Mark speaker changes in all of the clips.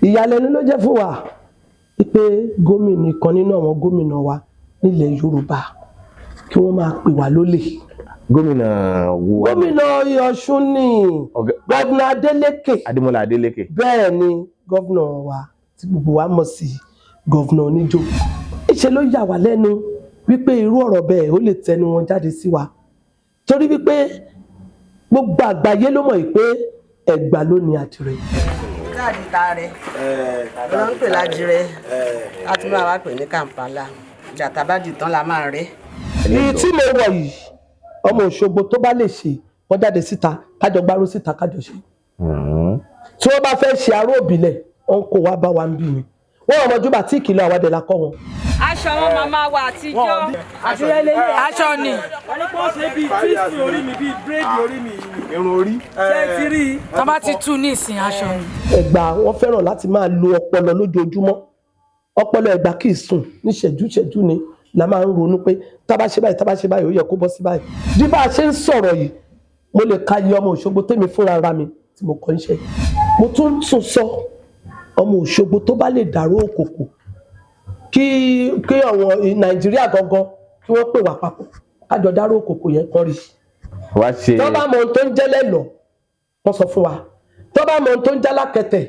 Speaker 1: Ìyàlẹ́nu ló jẹ́ fún wa pé gómìnà kan nínú àwọn gómìnà wa nílẹ̀ Yorùbá kí wọ́n máa pè wá lólè.
Speaker 2: Gómìnà wo?
Speaker 1: Gómìnà Ọ̀ṣun ni. Gómìnà Adeleke.
Speaker 2: Adémọ́lá Adélékè.
Speaker 1: Bẹ́ẹ̀ ni, gómìnà wa tí gbogbo wa mọ̀ sí gómìnà oníjó. Ìṣe ló yà wá lẹ́nu wípé irú ọ̀rọ̀ bẹ́ẹ̀ ó lè tẹnu wọn jáde sí wa, torí wípé gbogbo àgbáyé ló mọ̀ pé Ẹ̀gbá ló ní àdìrẹ.
Speaker 3: Káàdì ta rẹ ló ń pè lájírẹ, a tún máa wá pè ní Kampala. Ìjà tábàdì tán la máa rẹ.
Speaker 1: Èyí tí mo wọ̀ yìí, ọmọ Òṣogbo tó bá lè ṣe, wọ́n jáde síta, kájọ gbárò síta, kájọ ṣe. Tí wọ́n bá fẹ́ ṣe aró òbílẹ̀, wọn kò wá bá wa ń bí mi. Wọ́n ọmọ júbà tí ìkìlọ̀ àwàdẹ la kọ́ wọn.
Speaker 4: Aṣọ àwọn màmá wa àtijọ́.
Speaker 5: Aṣọ ni.
Speaker 6: Wọ́n ní kó ṣe bíi twist orí mi, bíi braid orí mi yìí ni.
Speaker 2: Irun orí.
Speaker 6: Ṣé ẹ ti rí i?
Speaker 5: Tọ́ bá ti tú ní ìsìn, aṣọ ni.
Speaker 1: Ẹ̀gbá, wọ́n fẹ́ràn láti máa lo ọpọlọ lójoojúmọ́. Ọpọlọ Ẹ̀gbá kì í sùn ní ṣẹ́jú ṣẹ́jú ni la máa ń ronú pé tá bá ṣe báyìí, tá bá ṣe báyìí, ó yẹ kó bọ́ sí báyìí. Bí bá a ṣe ń sọ̀rọ̀ yìí, mo lè ka iye ọmọ Òṣogbo tèmi fúnra ra mi tí mo kọ́ ń ṣe. Mo tún tún sọ, ọmọ Òṣogbo tó bá lè dàrú òkòkò, kí àwọn Nàìjíríà gangan kí wọ́n pè wá papọ̀, kájọ dárò òkòkò yẹn kan rí.
Speaker 2: Wá ṣe.
Speaker 1: Tó bá mọ ohun tó ń jẹ́ lẹ́lọ́, wọ́n sọ fún wa. Tó bá mọ ohun tó ń jẹ́ alákẹ̀tẹ̀,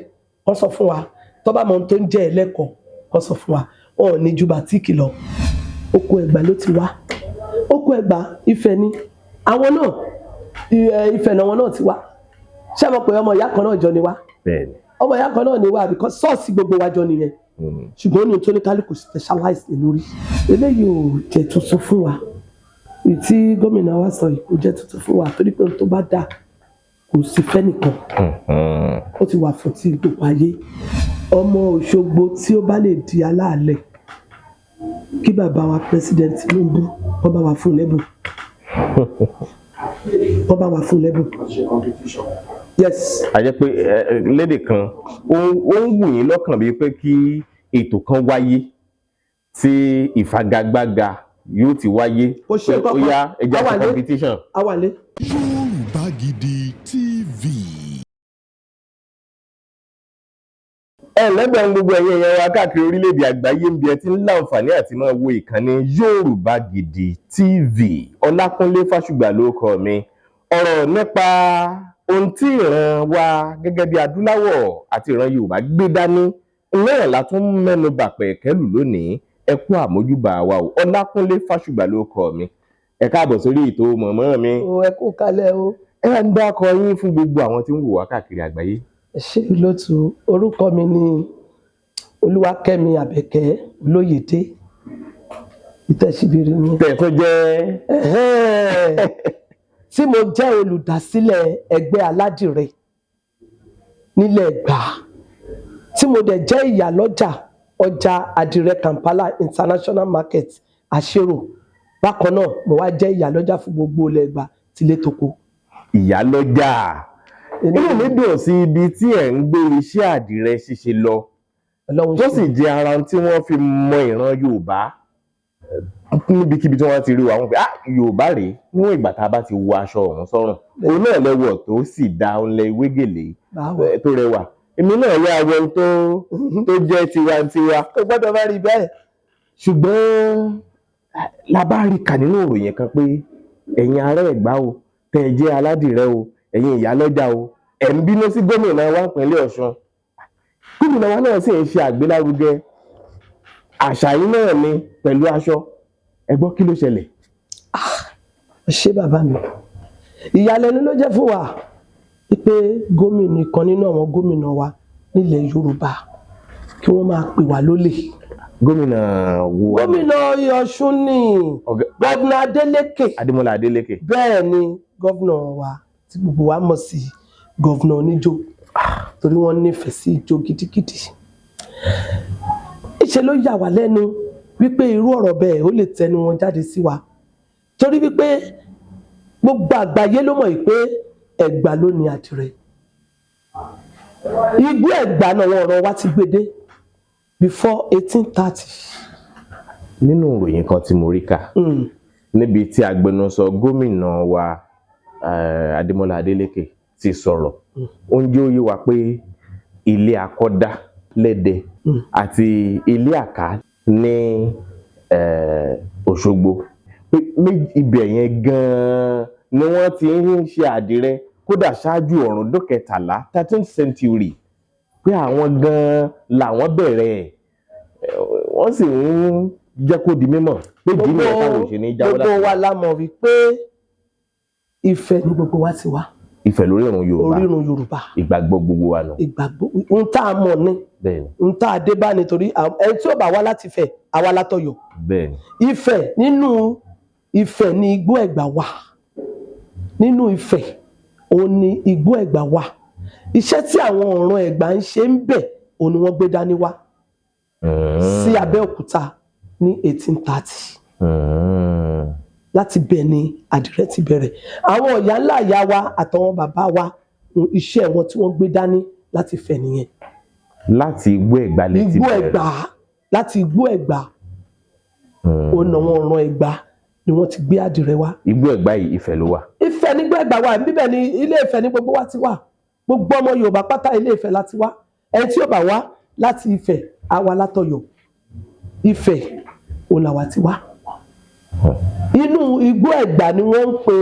Speaker 1: wọ́n sọ fún wa. Tó bá mọ ohun tó ń jẹ́ ẹlẹ́kọ̀ọ́, wọ́n sọ fún wa. Wọn ò ní ju bàtíìkì lọ. Oko Ẹ̀gbá ló ti wá. Oko Ẹ̀gbá, Ifẹ̀ ni àwọn náà. Ifẹ̀ náà wọn náà ti wá. Ṣé mo pé ọmọ ìyá kan náà jọ ni wá?
Speaker 2: Bẹ́ẹ̀ni.
Speaker 1: Ọmọ ìyá kan náà ni wá, because ṣọ́ọ̀ṣì gbogbo wa jọ nìyẹn. Ṣùgbọ́n ó ní tó ní kálukú specialize lé lórí. Eléyìí ò jẹ́ tuntun fún wa. Èyí tí gómìnà wa sọ yìí kò jẹ́ tuntun fún wa, torí pé ohun tó bá dà kò sí fẹ́nìkan, ó ti wà fún ti gbogbo ayé. Ọmọ Òṣogbo tí ó bá lè di aláàlẹ̀, kí bàbá wa President Tinubu wọ́n bá wa fún lẹ́bùn, wọ́n bá wa fún lẹ́bùn. Yes.
Speaker 2: A jẹ́ pé lédè kan, ó ń wù yín lọ́kàn bíi pé kí ètò kan wáyé tí ìfagagbága yóò ti wáyé.
Speaker 1: Kò ṣe
Speaker 2: pé ó
Speaker 1: kankan.
Speaker 2: yá, ẹ jẹ́ á ṣe
Speaker 1: Àwa lé.
Speaker 2: competition.
Speaker 1: Awàlé.
Speaker 7: Yorùbá Gidi TV.
Speaker 2: Ẹ lẹ́gbẹ̀ẹ́ gbogbo ẹ̀yin èèyàn wa káàkiri orílẹ̀-èdè àgbáyé ń bí ẹ ti ń láǹfààní àti máa wo ìkànnì Yorùbá Gidi TV. Ọlákúnlé Fásùgbà ló kọ mi. Ọ̀rọ̀ nípa ohun tí ìran wa gẹ́gẹ́ bí adúláwọ̀ àti ìran Yorùbá gbé dání náà la tún mẹ́nu bà pẹ̀kẹ́lù lónìí. Ẹ kú àmójúbà wa o. Ọlákúnlé Fásùgbà ló kọ mi. Ẹ káàbọ̀ sórí ètò, mọ̀mọ́ mi.
Speaker 1: O, ẹ kú kalẹ̀ o.
Speaker 2: Ẹ bá ń dákọ yín fún gbogbo àwọn tí ń wò wá káàkiri àgbáyé.
Speaker 1: Ẹ ṣé lótú. Orúkọ mi ni Olúwakẹ́mi Àbẹ̀kẹ́ Olóyèdé Ìtẹ̀síbìrì ni.
Speaker 2: Tẹ̀ tó jẹ́.
Speaker 1: Ẹ̀hẹ́n. Tí mo jẹ́ olùdásílẹ̀ ẹgbẹ́ aládìrẹ nílẹ̀ Ẹ̀gbá, tí mo dẹ̀ jẹ́ ìyálọ́jà ọjà àdìrẹ Kampala International Market Àṣírò. Bákan náà, mo wá jẹ́ ìyálọ́jà fún gbogbo ilẹ̀ Ẹ̀gbá tilé toko.
Speaker 2: Ìyálọ́jà. Inú mi dùn sí ibi tí ẹ̀ ń gbé iṣẹ́ àdìrẹ ṣíṣe lọ,
Speaker 1: Ọlọ́run
Speaker 2: tó
Speaker 1: ṣe.
Speaker 2: sì jẹ́ ara ohun tí wọ́n fi mọ ìran Yorùbá níbikíbi tí wọ́n ti rí wa. Wọ́n pé, "Ah, Yorùbá rèé," níwọ̀n ìgbà tá a bá ti wọ aṣọ ọ̀hún sọ́rùn. Òun náà lẹ́wọ̀ tó sì da òun lẹ ìwé gèlè
Speaker 1: Báwo?
Speaker 2: Tó rẹwà. Èmi náà yá àwọn tó jẹ́ tiwantiwa.
Speaker 1: Kò gbọ́dọ̀ má rí bẹ́ẹ̀.
Speaker 2: Ṣùgbọ́n la bá rí kà nínú ìròyìn kan pé ẹ̀yin ará Ẹ̀gbá o, tẹ́ ẹ jẹ́ aládìrẹ o, ẹ̀yin ìyálọ́jà o, ẹ̀ ń bínú sí gómìnà wa ìpínlẹ̀ Ọ̀ṣun. Gómìnà wa náà sì ń ṣe àgbélárugẹ àṣà yìí náà ni pẹ̀lú aṣọ. Ẹ gbọ́, kí ló ṣẹlẹ̀?
Speaker 1: Ṣé bàbá mi, ìyàlẹ́nu ló jẹ́ fún wa pé gómìnà kan nínú àwọn gómìnà wa nílẹ̀ Yorùbá kí wọ́n máa pè wá lólè.
Speaker 2: Gómìnà wo?
Speaker 1: Gómìnà Ọ̀ṣun ni. Gómìnà Adeleke.
Speaker 2: Adémọ́lá Adélékè.
Speaker 1: Bẹ́ẹ̀ ni, gómìnà wa tí gbogbo wa mọ̀ sí gómìnà oníjó, torí wọ́n nífẹ̀ẹ́ sí ijó gidigidi. Ìṣe ló yà wá lẹ́nu wípé irú ọ̀rọ̀ bẹ́ẹ̀ ó lè tẹnu wọn jáde sí wa, torí wípé gbogbo àgbáyé ló mọ̀ pé Ẹ̀gbá ló ní àdìrẹ. Igbó Ẹ̀gbá náà wọn ọ̀rọ̀ wa ti gbé dé before 1830.
Speaker 2: Nínú ìròyìn kan tí mo rí kà níbi tí agbẹnusọ gómìnà wa Adémọ́lá Adélékè ti sọ̀rọ̀, ó ń jẹ́ ó yé wa pé ilé akọ́dá lẹ́dẹ àti ilé àká ní Òṣogbo, pé ibẹ̀ yẹn gan-an ni wọ́n ti ń ṣe àdìrẹ kódà ṣáájú ọ̀rúndún kẹtàlá, 13th century, pé àwọn gan-an làwọn bẹ̀rẹ̀ ẹ̀. Wọ́n sì ń jẹ́ kó di mímọ̀ pé ìdí nìyẹn táwọn ò ṣe ní jáwọ́
Speaker 1: Gbogbo wa
Speaker 2: láti
Speaker 1: la mọ̀ wípé Ifẹ̀ ni gbogbo wa ti wá.
Speaker 2: Ifẹ̀ lórí ìrun Yorùbá.
Speaker 1: Orírun Yorùbá.
Speaker 2: Ìgbàgbọ́ gbogbo wa nù.
Speaker 1: Ìgbàgbọ́ ohun tá a mọ̀ ni. Ohun tá a dé bá nítorí ẹni tí ó bá wá láti Ifẹ̀, àwa látọ̀yọ́. Ifẹ̀, nínú Ifẹ̀ ni Igbó Ẹ̀gbá wà. Nínú Ifẹ̀ òun ni Igbó Ẹ̀gbá wà. Iṣẹ́ tí àwọn ọ̀ràn Ẹ̀gbá ń ṣe ń bẹ̀, òun ni wọ́n gbé dání wá sí Abẹ́òkúta ní 1830. Láti bẹ̀ ni àdìrẹ ti bẹ̀rẹ̀. Àwọn ìyá ńlá ìyá wa àtàwọn bàbá wa, iṣẹ́ wọn tí wọ́n gbé dání láti Ifẹ̀ nìyẹn.
Speaker 2: Láti Igbó Ẹ̀gbá lè ti
Speaker 1: Igbó
Speaker 2: bẹ̀rẹ̀.
Speaker 1: Ẹ̀gbá, láti Igbó Ẹ̀gbá, òun àwọn ọ̀ràn Ẹ̀gbá ni wọ́n ti gbé àdìrẹ wá.
Speaker 2: Igbó Ẹ̀gbá yìí, Ifẹ̀ ló wà.
Speaker 1: Ifẹ̀ nígbà Ẹ̀gbá wà. Níbẹ̀ ni Ilé Ifẹ̀ ní gbogbo wa ti wà. Gbogbo ọmọ Yorùbá pátá, Ilé Ifẹ̀ láti wá. Ẹni tí ó bá wá láti Ifẹ̀, á wá látọ̀yọ́. Ifẹ̀ òun làwa ti wá. Inú Igbó Ẹ̀gbá ni wọ́n ń pe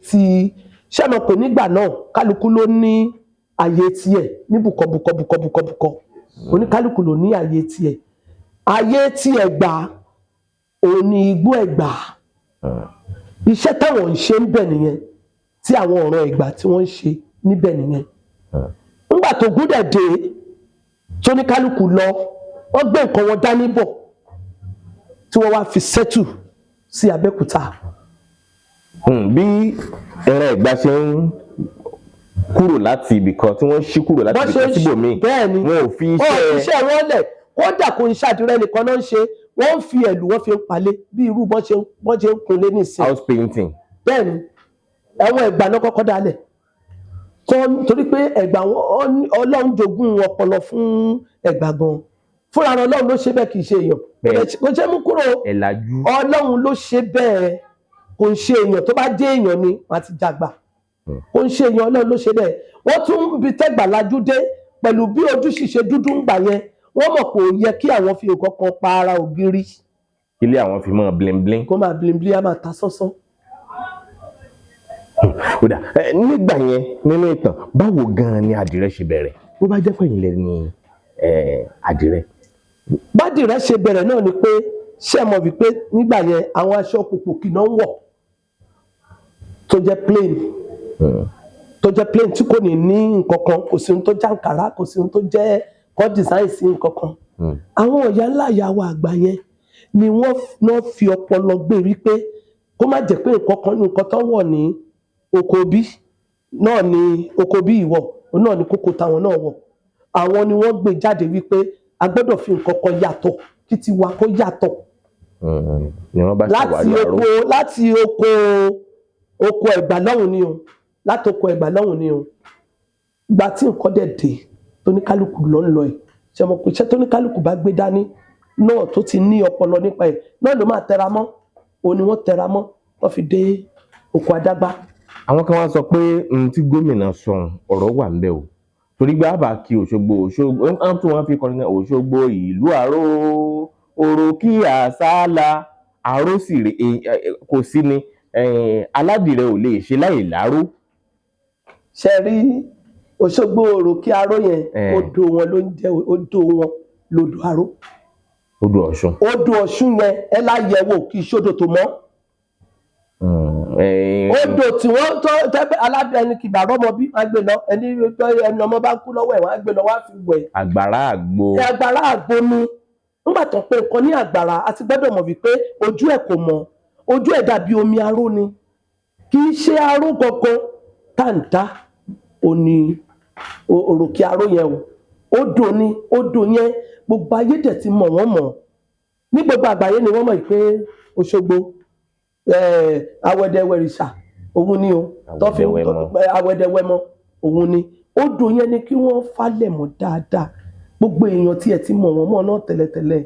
Speaker 1: ti sẹ́mọ̀ pé nígbà náà kálukú ló ní àyè tiẹ̀ ní bùkọ́ bùkọ́ bùkọ́ bùkọ́ bùkọ́. Oníkálukú ló ní àyè tiẹ̀. Àyè tí Ẹ̀gbá òun ni Igbó Ẹ̀gbá. Iṣẹ́ táwọn ń ṣe ń bẹ̀ nìyẹn, tí àwọn ọ̀ràn Ẹ̀gbá tí wọ́n ń ṣe níbẹ̀ nìyẹn. Nígbà tó gúndẹ̀ dé, tóníkálukú lọ, wọ́n gbé nǹkan wọn dání bọ̀ tí wọ́n wá fi settle sí Abẹ́òkúta.
Speaker 2: Bí ẹran Ẹ̀gbá ṣe ń kúrò láti ibì kan, tí wọ́n ṣí kúrò láti
Speaker 1: Bọ́n
Speaker 2: ibì
Speaker 1: ṣe
Speaker 2: kan
Speaker 1: ń
Speaker 2: síbòmíì,
Speaker 1: bẹ́ẹ̀ ni.
Speaker 2: wọn ò fi
Speaker 1: Wọ́n ò fi
Speaker 2: iṣẹ́
Speaker 1: iṣẹ́ wọn lẹ̀. Kódà kò ń ṣàdúrà nìkan náà ń ṣe. Wọ́n ń fi ẹ̀lú, wọ́n fi ń palẹ̀ bí irú bọ́n ṣe ń kunlé nísìn.
Speaker 2: House painting.
Speaker 1: Bẹ́ẹ̀ ni, ẹ̀wọ̀n Ẹ̀gbá náà kọ́kọ́ dálẹ̀. Torí pé Ẹ̀gbá Ọlọ́run jogún ọpọlọ fún Ẹ̀gbá gan fúnra rẹ̀. Ọlọ́run ló ṣe bẹ́ẹ̀, kì í ṣe èèyàn. Kò ṣe mú kúrò.
Speaker 2: Ẹ̀làjú.
Speaker 1: Ọlọ́run ló ṣe bẹ́ẹ̀, kò ń ṣe èèyàn. Tó bá jẹ́ èèyàn ni, wọ́n á ti jàgbà. Kò ń ṣe èèyàn, Ọlọ́run ló ṣe bẹ́ẹ̀. Wọ́n tún ń bi tẹ́gbà lajú dé pẹ̀lú bí ojú ṣìṣe dúdú ń gbà yẹn. Wọ́n mọ̀ pé ó yẹ kí àwọn fi nǹkan kan pa ara ògiri.
Speaker 2: Ilé àwọn fi mọ́ bling bling.
Speaker 1: Kó máa bling bling, á máa ta sánsán.
Speaker 2: Ó dà ẹ, nígbà yẹn nínú ìtàn, báwo gan-an ni àdìrẹ ṣe bẹ̀rẹ̀, bó bá jẹ́ pẹ̀yìn lẹ ní àdìrẹ?
Speaker 1: Bádìrẹ ṣe bẹ̀rẹ̀ náà ni pé, ṣé ẹ mọ̀ wípé nígbà yẹn àwọn aṣọ kòkòkì náà ń wọ̀ tó jẹ́ plain, tó jẹ́ plain tí kò ní ní nǹkan kan, kò sí ohun tó jẹ́ àǹkárá, kò sí ohun tó jẹ́ kọ́ design sí nǹkan kan. Àwọn ìyá ńlá ìyá wa àgbà yẹn ni wọ́n náà fi ọpọlọ gbé wípé kó má jẹ́ pé nǹkan kan ní nǹkan tó wọ̀ ní oko bí náà ní oko bí ìwọ̀ òun náà ní kókó táwọn náà wọ̀. Àwọn ni wọ́n gbé jáde wípé a gbọ́dọ̀ fi nǹkan kan yàtọ̀, kí tiwa kó yàtọ̀.
Speaker 2: Ni wọ́n bá
Speaker 1: Láti
Speaker 2: ṣàwárí aró.
Speaker 1: oko, láti oko Ẹ̀gbá lọ́hùn ni o, láti oko Ẹ̀gbá lọ́hùn ni o. Ìgbà tí nǹkan dẹ̀ dé, tóníkálukú lọ ń lọ ẹ̀, ṣe mọ̀ pé iṣẹ́ tóníkálukú bá gbé dání náà, tó ti ní ọpọlọ nípa ẹ̀ náà, ló máa tẹra mọ́. Òun ni wọ́n tẹra mọ́, wọ́n fi dé oko Adágbá.
Speaker 2: Àwọn kan wá sọ pé ohun tí gómìnà sọ, ọ̀rọ̀ wà ń bẹ̀ o, torí gbà bá kí Òṣogbo, Òṣogbo ń tún wọn fi kọrin náà, Òṣogbo ìlú àró oró kí àsálà àró sì rè é, kò sí ni aládìrẹ ò lè ṣe láì láró.
Speaker 1: Ṣe rí Òṣogbo òrò kí aró yẹn, odò wọn ló ń jẹ́ odò wọn lodò aró.
Speaker 2: Odò Ọ̀ṣun.
Speaker 1: Odò Ọ̀ṣun yẹn, ẹ láyẹ̀wò, kì í ṣodò tó mọ́. Odò tí wọ́n tó tẹ́gbẹ́ alábẹ́ ẹni kìbà rọ́mọ bí wọ́n á gbé lọ, ẹni ẹni ọmọ bá kú lọ́wọ́ ẹ̀, wọ́n á gbé lọ, wọ́n á fi wẹ̀.
Speaker 2: Àgbàrá àgbo.
Speaker 1: Ẹ agbára àgbo ni. Nígbà tó ń pe nǹkan ní àgbàrá, a ti gbọ́dọ̀ mọ̀ wípé ojú ẹ̀ kò mọ̀, ojú ẹ̀ dàbí omi aró ni, kì í ṣe aró gangan tá à ń dá òní òròkè aró yẹn o. Odò ni odò yẹn. Gbogbo ayé dẹ̀ ti mọ̀ wọ́n mọ̀ ní gbogbo àgbáyé ni wọ́n mọ̀ pé Òṣogbo awẹ́dẹ́wẹ̀rìṣà òun ni o tó fi
Speaker 2: Awẹ́dẹ́wẹ́mọ.
Speaker 1: Awẹ́dẹ́wẹ́mọ òun ni. Odò yẹn ni kí wọ́n falẹ̀ mọ́ dáadáa. Gbogbo èèyàn tí ẹ ti mọ̀ wọ́n mọ̀ náà tẹ́lẹ̀tẹ́lẹ̀,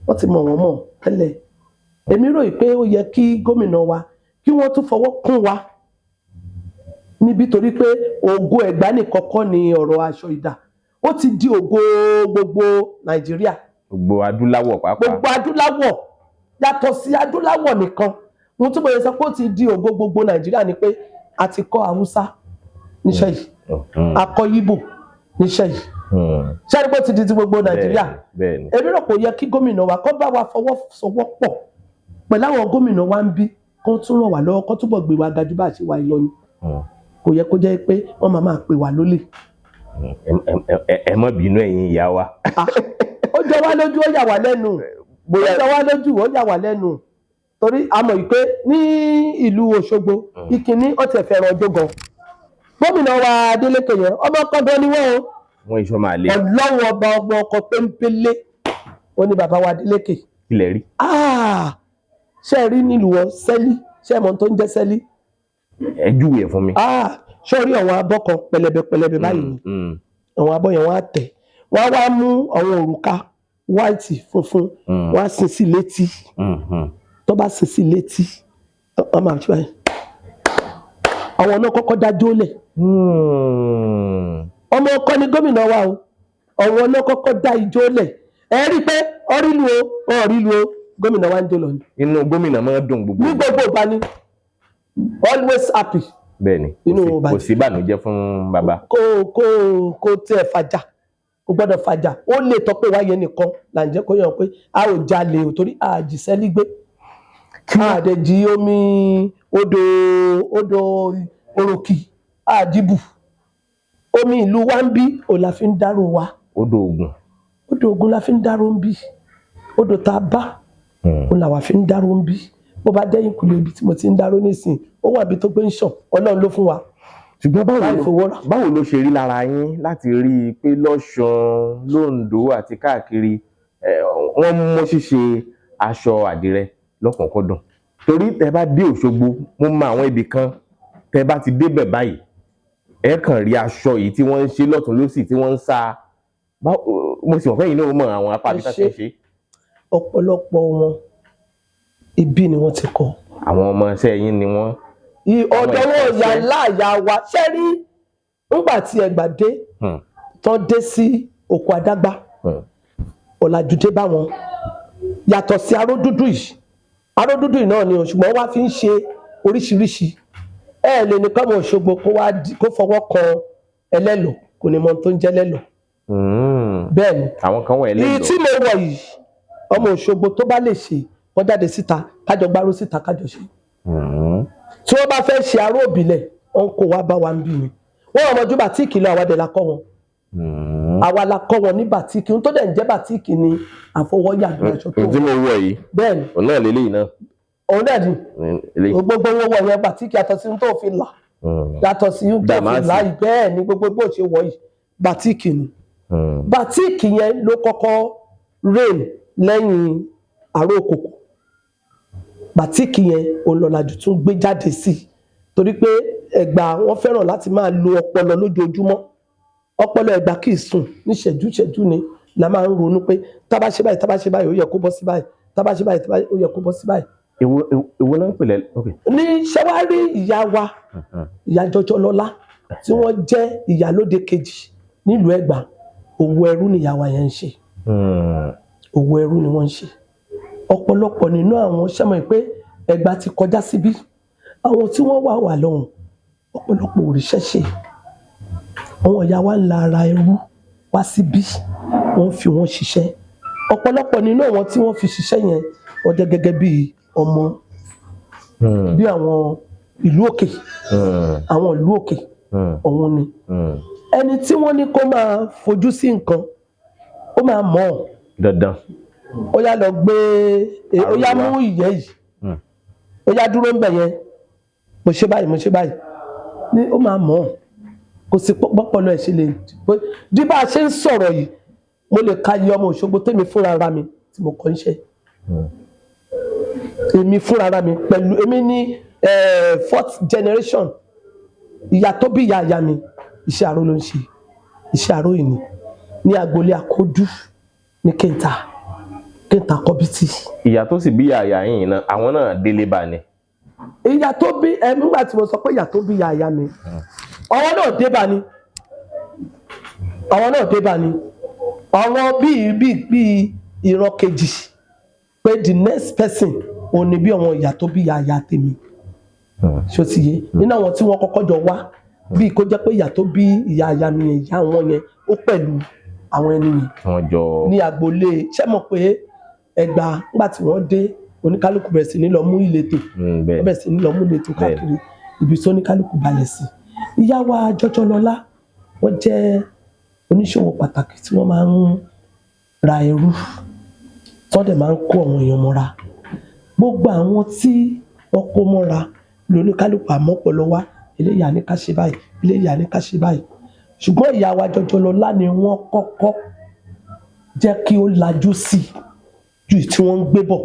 Speaker 1: wọ́n ti mọ̀ wọ́n mọ̀ tẹ́lẹ̀. Èmi rò pé ó yẹ kí gómìnà wa kí wọ́n tún fọwọ́ kún wa níbi, torí pé ògo Ẹ̀gbá nìkan kọ́ ni ọ̀rọ̀ aṣọ ìdà. Ó ti di ògo gbogbo Nàìjíríà.
Speaker 2: Gbogbo adúláwọ̀ pàápàá.
Speaker 1: Gbogbo adúláwọ̀, yàtọ̀ sí adúláwọ̀ nìkan. Ohun tí mo lè sọ pé ó ti di ògo gbogbo Nàìjíríà ni pé a ti kọ́ Haúsá níṣẹ́ yìí, a kọ́ Yíbò níṣẹ́ yìí. Ṣé ẹni pé ó ti di ti gbogbo Nàìjíríà?
Speaker 2: Bẹ́ẹ̀ni.
Speaker 1: Èmi rò pé ó yẹ kí gómìnà wa kó bá wa fọwọ́sowọ́pọ̀ pẹ̀lú àwọn gómìnà wa ń bí, kó tún ràn wá lọ́wọ́, kó túbọ̀ gbé wa ga jù bá a ṣe wà yìí lọ ni. Kò yẹ kó jẹ́ pé wọ́n máa máa pè wá lólè.
Speaker 2: Ẹ má bínú, ẹ̀yin ìyá wa.
Speaker 1: Ah, ó jọ wá lójú, ó yà wá lẹ́nu, ó jọ wá lójú, ó yà wá lẹ́nu, torí a mọ̀ pé ní ìlú Òṣogbo ìkíní ó ti fẹ́ràn ọjọ́ gan. Gómìnà wa Adeleke yẹn, ọmọ ọkọ gan ni wọ́n o.
Speaker 2: Wọn iṣọ́ máa lé.
Speaker 1: Ọlọ́run ọba, ọmọ ọkọ péńpélé ó ní bàbá wa Adeleke.
Speaker 2: Ilẹ̀ rí.
Speaker 1: Ah, ṣé ẹ rí nílùú wọn sẹ́lí? Ṣé ẹ mọ̀ ohun tó ń jẹ́ sẹ́lí?
Speaker 2: Ẹ júwe ẹ̀ fún mi.
Speaker 1: Ah, ṣé o rí àwọn abọ́ kan pẹlẹbẹ pẹlẹbẹ báyìí ni? Àwọn abọ́ yẹn, wọ́n á tẹ̀, wọ́n á wá mú àwọn òrùka white, funfun, wọ́n á sin sí létí. Tó bá sin sí létí, wọ́n máa ṣe báyìí. Àwọn náà kọ́kọ́ dájọ́ lẹ̀. Ọmọ ọkọ ni gómìnà wa o. Àwọn náà kọ́kọ́ dá ijó lẹ̀. Ẹ rí i pé ọrílu o, ọrílu o, gómìnà wa ń jó lọ ni.
Speaker 2: Inú gómìnà máa ń dùn gbogbo.
Speaker 1: Ní gbogbo ìgbà ni, always happy.
Speaker 2: Bẹ́ẹ̀ni.
Speaker 1: Inú
Speaker 2: kò sí-
Speaker 1: wọn
Speaker 2: Kò sí ìbànújẹ́ fún bàbá.
Speaker 1: Kó tiẹ̀ fàjà, kò gbọ́dọ̀ fàjà. Ó lè tọ́ pé wáyé nìkan là ń jẹ́ kó yàn pé a ò jalè ò, torí a jìṣẹ́ lígbé, a dẹ̀ jí omi odò òròkì, a dìbù omi ìlú wa ń bí ò la fi ń dárò wa.
Speaker 2: Odò Ògùn.
Speaker 1: Odò Ògùn la fi ń dárò ń bí. Odò tá a bá òun làwa fi ń dárò ń bí. Bó bá dẹ́yìn kùlé ibi tí mo ti ń dárò nísìn, ó wà bí tó gbé ń ṣàn. Ọlọ́run ló fún wa
Speaker 2: Ṣùgbọ́n báwo
Speaker 1: láì fowó rà.
Speaker 2: Báwo ló ṣe rí lára yín láti rí i pé lọ́ṣun, lóńdó àti káàkiri, wọ́n mú ṣíṣe aṣọ àdìrẹ lọ́kùnkúndùn? Torí tẹ bá dé Òṣogbo, mo mọ àwọn ibì kan tẹ bá ti débẹ̀ báyìí, ẹ kàn rí aṣọ yìí tí wọ́n ń ṣe lọ́tún lọ́sì, tí wọ́n ń sá. Mo sì mọ̀ fẹ́yìn náà mọ̀ àwọn apá
Speaker 1: Ẹ
Speaker 2: àbí tá ti ń ṣe.
Speaker 1: Ọ̀pọ̀lọpọ̀ wọn, ibi ni wọ́n ti kọ́.
Speaker 2: Àwọn ọmọ iṣẹ́ yín ni wọ́n.
Speaker 1: Ọ̀dọ̀ wọn ìyá láàyà wa ṣé rí ńgbà tí Ẹ̀gbá dé, tán dé sí oko Adágbá, ọ̀làjú dé bá wọn. Yàtọ̀ sí aró dúdú yìí, aró dúdú yìí náà ni o, ṣùgbọ́n wá fi ń ṣe oríṣiríṣi. Ẹ lè ní kọ́mọ Òṣogbo kó wá kó fọwọ́ kan ẹlẹ́lọ̀, kò ní mọ ohun tó ń jẹ́ lẹ́lọ̀. Bẹ́ẹ̀ ni.
Speaker 2: Àwọn kan wọ̀
Speaker 1: Èyí
Speaker 2: ẹlẹ́dọ̀.
Speaker 1: tí mo wọ̀ yìí, ọmọ Òṣogbo tó bá lè ṣe, wọ́n jáde síta, kájọ gbárò síta, kájọ ṣe. Tí wọ́n bá fẹ́ ṣe aró òbílẹ̀, wọn kò wá bá wa ń bí ni. Wọ́n ọmọ ju bàtíìkì lọ, àwa dẹ̀ la kọ́ wọn. Àwa la kọ́ wọn ní bàtíìkì. Ohun tó dẹ̀ ń jẹ́ bàtíìkì ni àfọwọ́yà bí aṣọ tó.
Speaker 2: Ohun tí mo wọ̀ yìí,
Speaker 1: Bẹ́ẹ̀ ni.
Speaker 2: òun náà lélẹ́yìí náà.
Speaker 1: Òun náà ni.
Speaker 2: Eléyìí.
Speaker 1: Gbogbo owó wọ̀ yẹn, bàtíìkì, yàtọ̀ sí ohun tó fi là, yàtọ̀ sí ohun tó fi
Speaker 2: Dàmásì.
Speaker 1: là yìí. Bẹ́ẹ̀ ni, gbogbo bó ṣe wọ̀ yìí, bàtíìkì ni. Bàtíìkì yẹn ló kọ́kọ́ reign lẹ́yìn àrò òkòkò. Bàtíìkì yẹn òun lọ́làjú tún gbé jáde sí i, torí pé Ẹ̀gbá wọn fẹ́ràn láti máa lo ọpọlọ lójoojúmọ́. Ọpọlọ Ẹ̀gbá kì í sùn, níṣẹ́jú ṣẹ́jú ni la máa ń ronú pé tá bá ṣe báyìí, tá bá ṣe báyìí, ó yẹ kó bọ́ sí báyìí, tá bá ṣe báyìí, tá bá ó yẹ kó bọ́ sí báyìí.
Speaker 2: Èwo náà ń pè lẹ́, ok.
Speaker 1: Ní ṣẹ́wárí ìyá wa, ìyá Jọjọ Lọ́lá, tí wọ́n jẹ́ ìyálóde kejì nílùú Ẹ̀gbá, òwò ẹrú ni ìyá wa yẹn ń ṣe. Òwò ẹrú ni wọ́n ń ṣe. Ọ̀pọ̀lọpọ̀ nínú àwọn sẹ́mọ̀ pé Ẹ̀gbá ti kọjá síbí, àwọn tí wọ́n wà wà lọ́hùn, ọ̀pọ̀lọpọ̀ òrìṣẹ́ ṣe. Àwọn ìyá wa ń la ara ẹrú wá síbí, wọ́n fi wọ́n ṣiṣẹ́. Ọ̀pọ̀lọpọ̀ nínú àwọn tí wọ́n fi ṣiṣẹ́ yẹn, wọ́n jẹ́ gẹ́gẹ́ bí ọmọ bí àwọn ìlú òkè, àwọn ìlú òkè ọ̀hún ni. Ẹni tí wọ́n ní kó máa fojú sí nǹkan, ó máa mọ̀ ọ́.
Speaker 2: Dandan.
Speaker 1: Ó yá, lọ gbé ó yá, mú ìyẹ́ yìí, ó yá, dúró ń bẹ̀ yẹn, mo ṣe báyìí, mo ṣe báyìí ní, ó máa mọ̀ ọ́. Kò sí pọ́pọ́lọ́ ẹ̀ ṣe lè bí bá a ṣe ń sọ̀rọ̀ yìí. Mo lè ka iye ọmọ Òṣogbo tèmi fúnra ra mi tí mo kọ́ ń ṣe, èmi fúnra ra mi pẹ̀lú èmi ní fourth generation. Ìyá tó bí ìyá ìyá mi, iṣẹ́ aró ló ń ṣe. Iṣẹ́ aró yìí ni ní agboolé Akódú ní Kéńtà, Kéńtà Kọ́bítì.
Speaker 2: Ìyá tó sì bí ìyá yìí náà, àwọn náà délé bá ni.
Speaker 1: Ìyá tó bí ẹ, nígbà tí mo sọ pé ìyá tó bí ìyá ìyá mi, ọwọ́ náà dé bá ni. Àwọn náà dé bá ni àwọn bíi bíi bíi ìran kejì pé the next person òun ni bí àwọn ìyá tó bí ìyá ìyá tèmi. Ṣó ti yé? Nínú àwọn tí wọ́n kọ́kọ́ jọ wá, bíi kó jẹ́ pé ìyá tó bí ìyá ìyá mi yẹn, ìyá wọn yẹn, ó pẹ̀lú àwọn ẹni yẹn
Speaker 2: Tí wọ́n jọ
Speaker 1: ní agboolé. Ṣé mọ̀ pé Ẹ̀gbá, nígbà tí wọ́n dé, oníkálukú bẹ̀rẹ̀ sí ní lọ mú ìletò. Wọ́n bẹ̀rẹ̀ sí ní lọ mú ìletò káàkiri ibi tí oníkálukú balẹ̀ sí. Ìyá wa Jọjọlọlá, wọ́n jẹ́ oníṣòwò pàtàkì tí wọ́n máa ń ra ẹrú, tí wọ́n dẹ̀ máa ń kó àwọn èèyàn mọ́ra. Gbogbo àwọn tí wọ́n kó mọ́ra lóníkálukú àmọ́pọ̀lọ́ wá, eléyà ní ká ṣe báyìí, eléyà ní ká ṣe báyìí. Ṣùgbọ́n ìyá wa Jọjọlọlá ni wọ́n kọ́kọ́ jẹ́ kí ó lajú sí ju tí wọ́n ń gbé bọ̀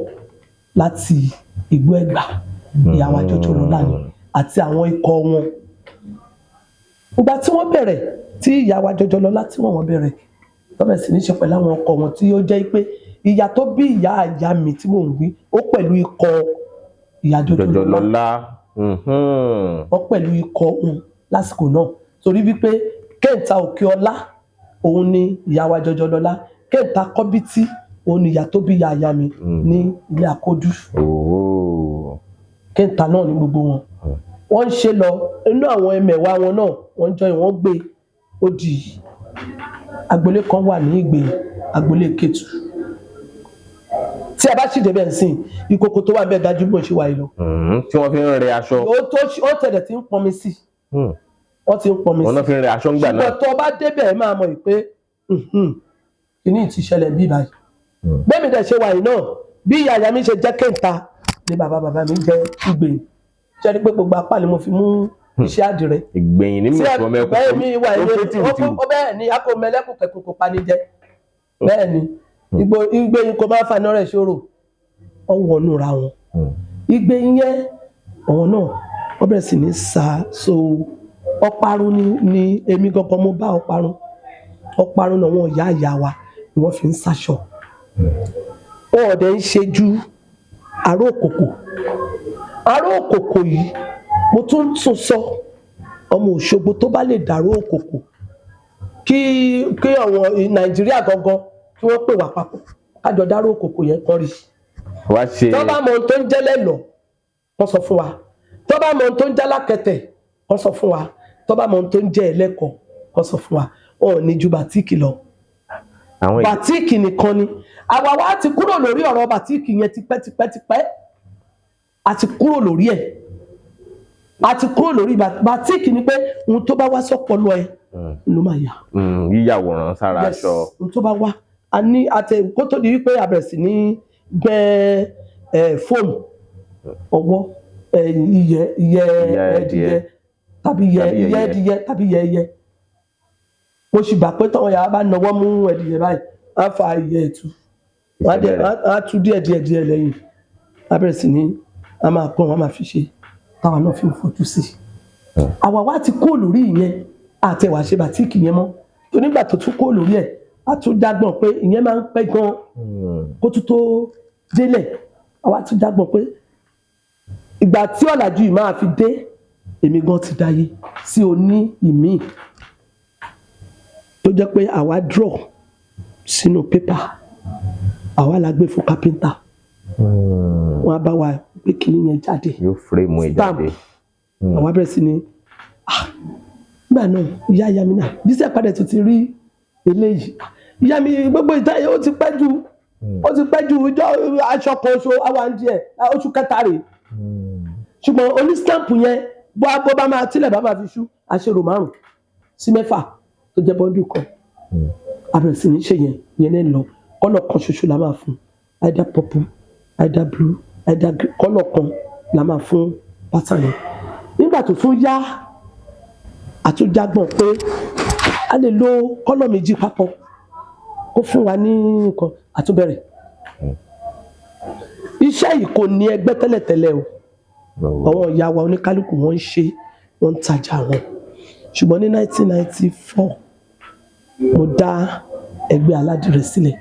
Speaker 1: láti Ìgbó Ẹ̀gbá. Ìyá wa Jọjọlọlá ni àti àwọn ikọ̀ wọn. Ìgbà tí wọ́n bẹ̀rẹ̀, tí ìyá wa Jọjọlọlá tí wọ́n bẹ̀rẹ̀ tọ́bẹ̀ sí ní ṣe pẹ̀lú àwọn ọkọ wọn, tí ó jẹ́ pé ìyá tó bí ìyá ìyá mi tí mò ń wí, ó pẹ̀lú ikọ̀ ìyá Jọjọlọlá.
Speaker 2: Jọjọlọlá.
Speaker 1: Wọ́n pẹ̀lú ikọ̀ wọn lásìkò náà, torí wípé Kẹ́ńtà Òkè Ọlá òun ni ìyá wa Jọjọlọlá, Kẹ́ńtà Kọ́bítí òun ni ìyá tó bí ìyá ìyá mi ní ilé Àkódú. Kẹ́ńtà náà ní gbogbo wọn. Wọ́n ń ṣe lọ inú àwọn ẹmẹ̀wà wọn náà, wọ́n jọ ìwọ́n gbé ó di agboolé kan wà ní Ìgbè, agboolé Kétu. Tí a bá sì débẹ̀ ń sìn, ìkòkò tó wà bẹ́ẹ̀ dájú bó ṣe wà yìí lọ.
Speaker 2: Tí wọ́n fi ń rẹ aṣọ.
Speaker 1: Ó tẹ̀lẹ̀ tí ń pọnmi sí. Wọ́n ti ń pọnmi sí.
Speaker 2: Wọ́n náà fi ń rẹ aṣọ ńgbà náà.
Speaker 1: Ṣùgbọ́n tó bá débẹ̀, ẹ máa mọ̀ pé kìíní ti ṣẹlẹ̀ bí báyìí. Bẹ́ẹ̀ mi dẹ̀ ṣe wà yìí náà, bí ìyá ìyá mi ṣe jẹ́ Kéńtà ni bàbá bàbá mi jẹ́ Ìgbè. Ṣe ni pé gbogbo apá ni mo fi mú iṣẹ́ àdìrẹ.
Speaker 2: Ìgbẹ̀yìn ní mọ̀tò ọmọ ẹkùn.
Speaker 1: Bẹ́ẹ̀ mi wà ilé ó, bẹ́ẹ̀ ni a kò mẹlẹ́kùn kẹ̀kọ́ kò pani jẹ. Bẹ́ẹ̀ ni Ìgbẹ̀yìn kò máa faná rẹ̀ ṣòro, ọwọ́ nù ra wọn. Ìgbẹ̀yìn yẹn, ọ̀wọ́n náà wọ́n bẹ̀rẹ̀ sí ní sa so ọparun ni èmi gangan mo bá ọparun. Ọparun náà, wọn ìyá ìyá wa ni wọ́n fi ń ṣaṣọ. Wọn ò dẹ̀ ń ṣe ju aró òkòkò. Aró òkòkò yìí, mo tún tún sọ, ọmọ Òṣogbo tó bá lè dàrú òkòkò, kí àwọn Nàìjíríà gangan kí wọ́n pè wá papọ̀, kájọ dárò òkòkò yẹn kan rí.
Speaker 2: Wá ṣe.
Speaker 1: Tó bá mọ ohun tó ń jẹ́ lẹ́lọ́, wọ́n sọ fún wa. Tó bá mọ ohun tó ń jẹ́ alákẹ̀tẹ̀, wọ́n sọ fún wa. Tó bá mọ ohun tó ń jẹ́ ẹlẹ́kọ̀ọ́, wọ́n sọ fún wa. Wọn ò ní ju bàtíìkì lọ. Bàtíìkì nìkan ni àwa wa ti kúrò lórí ọ̀rọ̀ bàtíìkì yẹn tipẹ́tipẹ́tipẹ́. A ti kúrò lórí ẹ̀, a ti kúrò lórí bàtíìkì. Ni pé ohun tó bá wá sọ́pọlọ ẹ ló máa yà.
Speaker 2: Yíyàwòrán sára aṣọ.
Speaker 1: Ohun tó bá wá a ní àtẹ kó tó di wípé a bẹ̀rẹ̀ sí ní gbẹ́ ẹ fóòmù ọwọ́ iyẹ́ iyẹ́ ẹdìyẹ tàbí iyẹ́ iyẹ́ ẹdìyẹ tàbí iyẹ́ ẹyẹ. Mo sì gbà pé tọ́wọ́n yàrá bá nawọ́ mú ẹdìyẹ báyìí, á fa iyẹ́ ẹ̀tú, á tú díẹ̀ díẹ̀ díẹ̀ lẹ́yìn, á bẹ̀rẹ̀ sí ní a máa pọ́n wọn, máa fi ṣe táwa náà fi ń fojú sí i. Àwa wá ti kúrò lórí ìyẹn, àti ẹ̀wà ṣe bàtíìkì yẹn mọ́ tó. Nígbà tó tún kúrò lórí ẹ̀, a tún dágbọ̀n pé ìyẹn máa ń pẹ́ gan kó tún tó délẹ̀. Àwa tún dágbọ̀n pé ìgbà tí ọ̀làjú yìí máa fi dé, èmi gan ti dáyé sí oní ìmíì tó jẹ́ pé àwa draw sínú pépà, àwa la gbé fún kápẹ́ńtà, wọn á bá wa gbé kinní yẹn jáde.
Speaker 2: Yóò frame ẹ̀ jáde.
Speaker 1: Àwa bẹ̀rẹ̀ sí ní nígbà náà. Ìyá ìyá mi náà bísí àpàdé tó ti rí eléyìí, ìyá mi, gbogbo ìta yẹn ó ti pẹ́ jù, ó ti pẹ́ jù. Ìjọ aṣọ kan oṣù àwọn àǹdí ẹ̀ oṣù kẹta rè. Ṣùgbọ́n oní stamp yẹn, bó bó bá máa tílẹ̀ bá máa fi ṣú, aṣèrò 5 sí 6 tó jẹ́ bọ́ndù kan. A bẹ̀rẹ̀ sí ní ṣe yẹn. Yẹn náà lọ, colour kan ṣoṣo la máa fún, either purple, either blue, either green. Colour kan la máa fún pattern yẹn. Nígbà tó tún yá, àtúnjágbọ̀n pé a lè lo colour méjì papọ̀ kó fún wa ní nǹkan. Àtúbẹ̀rẹ̀ iṣẹ́ yìí kò ní ẹgbẹ́ tẹ́lẹ̀tẹ́lẹ̀ o. Àwọn ìyá wa oníkálukú wọn ń ṣe, wọ́n ń tajà wọn. Ṣùgbọ́n ní 1994, mo dá ẹgbẹ́ aládìrẹ sílẹ̀.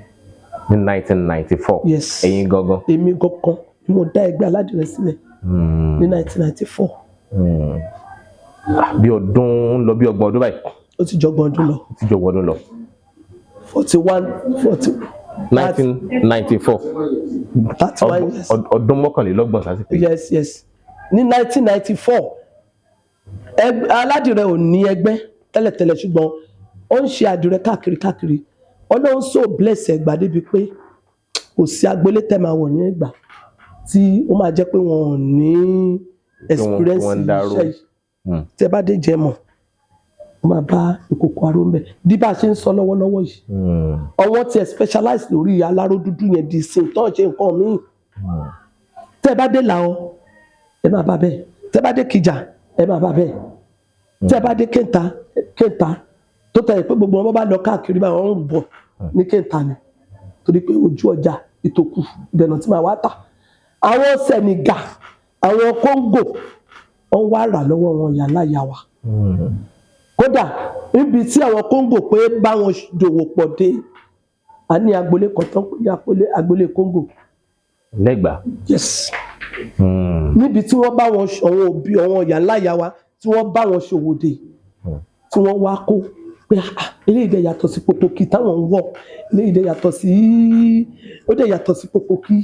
Speaker 2: Ní 1994?
Speaker 1: Yes.
Speaker 2: Ẹ̀yin gangan?
Speaker 1: Èmi gangan ni mo dá ẹgbẹ́ aládìrẹ sílẹ̀ ní 1994.
Speaker 2: Bí ọdún ń lọ bí 30 ọdún báyìí.
Speaker 1: Ó ti jọgbọ̀n ọdún lọ.
Speaker 2: Ó ti jọgbọ̀n ọdún lọ.
Speaker 1: 41, 40.
Speaker 2: 1994.
Speaker 1: 31 years.
Speaker 2: Ọdún 31 sásìkò yìí.
Speaker 1: Yes, ní 1994, aládìrẹ ò ní ẹgbẹ́ tẹ́lẹ̀tẹ́lẹ̀, ṣùgbọ́n ó ń ṣe àdìrẹ káàkiri káàkiri. Ọlọ́run so bless Ẹ̀gbá débi pé kò sí agboolé tẹ́ máa wọ̀ ní Ẹ̀gbá tí ó máa jẹ́ pé wọn ò ní experience
Speaker 2: wọ́n ń dárò.
Speaker 1: iṣẹ́ yìí. Tẹ́ bá dé Jẹmọ̀, ó máa bá ìkòkò aró ń bẹ̀ bí bá a ṣe ń sọ lọ́wọ́lọ́wọ́ yìí. Ọwọ́ tiẹ̀ specialize lórí aláró dúdú yẹn di sin tó ń ṣe nǹkan míì. Tẹ́ bá dé Làọ, ẹ máa bá bẹ́ẹ̀. Tẹ́ bá dé Kìjà, ẹ máa bá bẹ́ẹ̀. Tẹ́ bá dé Kéńtà, Kéńtà tó tẹ̀lé pé gbogbo wọn bá lọ káàkiri báyìí, wọ́n ń bọ̀ ní Kéńtà ni, torí pé ojú ọjà ìtòkù ibẹ̀ náà tí máa wá tà. Àwọn Sẹ̀nìgà, àwọn Kóńgò, wọ́n wá rà lọ́wọ́ wọn yàrá yà wá. Kódà níbi tí àwọn Kóńgò pé bá wọn dòwò pọ̀ dé, a ní agboolé kan tán pé ní agboolé Kóńgò.
Speaker 2: Lẹ́gbàá.
Speaker 1: Yes, níbi tí wọ́n bá wọn àwọn òbí àwọn ìyá ńlá ìyá wa tí wọ́n bá wọn ṣòwò dé, tí wọ́n wá kó pé, "Ah, eléyìí dẹ̀ yàtọ̀ sí popoki táwọn ń wọ̀, eléyìí dẹ̀ yàtọ̀ sí, ó dẹ̀ yàtọ̀ sí popoki,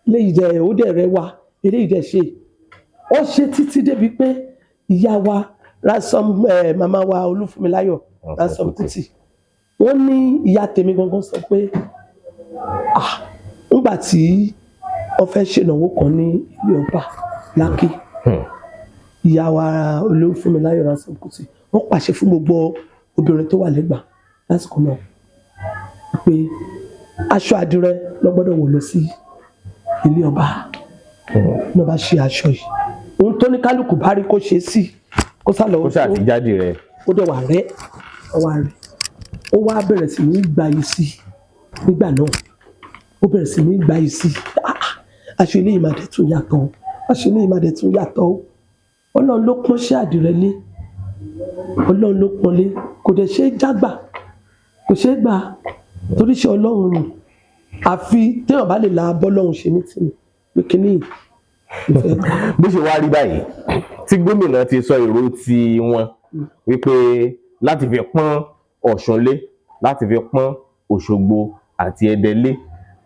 Speaker 1: eléyìí dẹ̀ ó dẹ̀ rẹwà, eléyìí dẹ̀ ṣe." Ó ṣe títí débi pé ìyá wa Ransom, màmá wa Olúfúnmiláyọ̀ Ransom Kuti, wọ́n ní ìyá tèmi gangan sọ pé, ah, ńgbà tí wọ́n fẹ́ ṣènáwó kan ní ilé ọba Lákì, ìyá wa Olúfúnmiláyọ̀ Ransom Kuti, wọ́n pàṣẹ fún gbogbo obìnrin tó wà lẹ́gbàá lásìkò náà pé aṣọ àdìrẹ ló gbọ́dọ̀ wọ̀ lọ sí ilé ọba. Ní ọba ṣe aṣọ yìí, ohun tó ní kálukú bá rí kó ṣe sí, kó sá lọ.
Speaker 2: Kó ṣáà ti jáde rẹ.
Speaker 1: Ó dẹ̀ wà rẹ́, ó wà rẹ́, ó wá bẹ̀rẹ̀ sí ní gba yìí sí nígbà náà. Ó bẹ̀rẹ̀ sí ní gba yìí sí. Ah, ah, aṣọ eléyìí máa dẹ̀ tún yàtọ̀ o, aṣọ eléyìí máa dẹ̀ tún yàtọ̀ o. Ọlọ́run ló pọ́n ṣé àdìrẹ lé, Ọlọ́run ló pọ́n lé. Kò dẹ̀ ṣe é jágbà, kò ṣe é gbà, torí ṣe Ọlọ́run ni. Àfi téèyàn bá lè la bọ́lọ́run ṣe ní tìǹbù pé kíní yìí ìfẹ́ gbà.
Speaker 2: Bó ṣe wá rí báyìí tí gómìnà ti sọ èrò ti wọn wípé láti fi pọ́n Ọ̀ṣun lé, láti fi pọ́n Òṣogbo àti Ẹdẹ lé,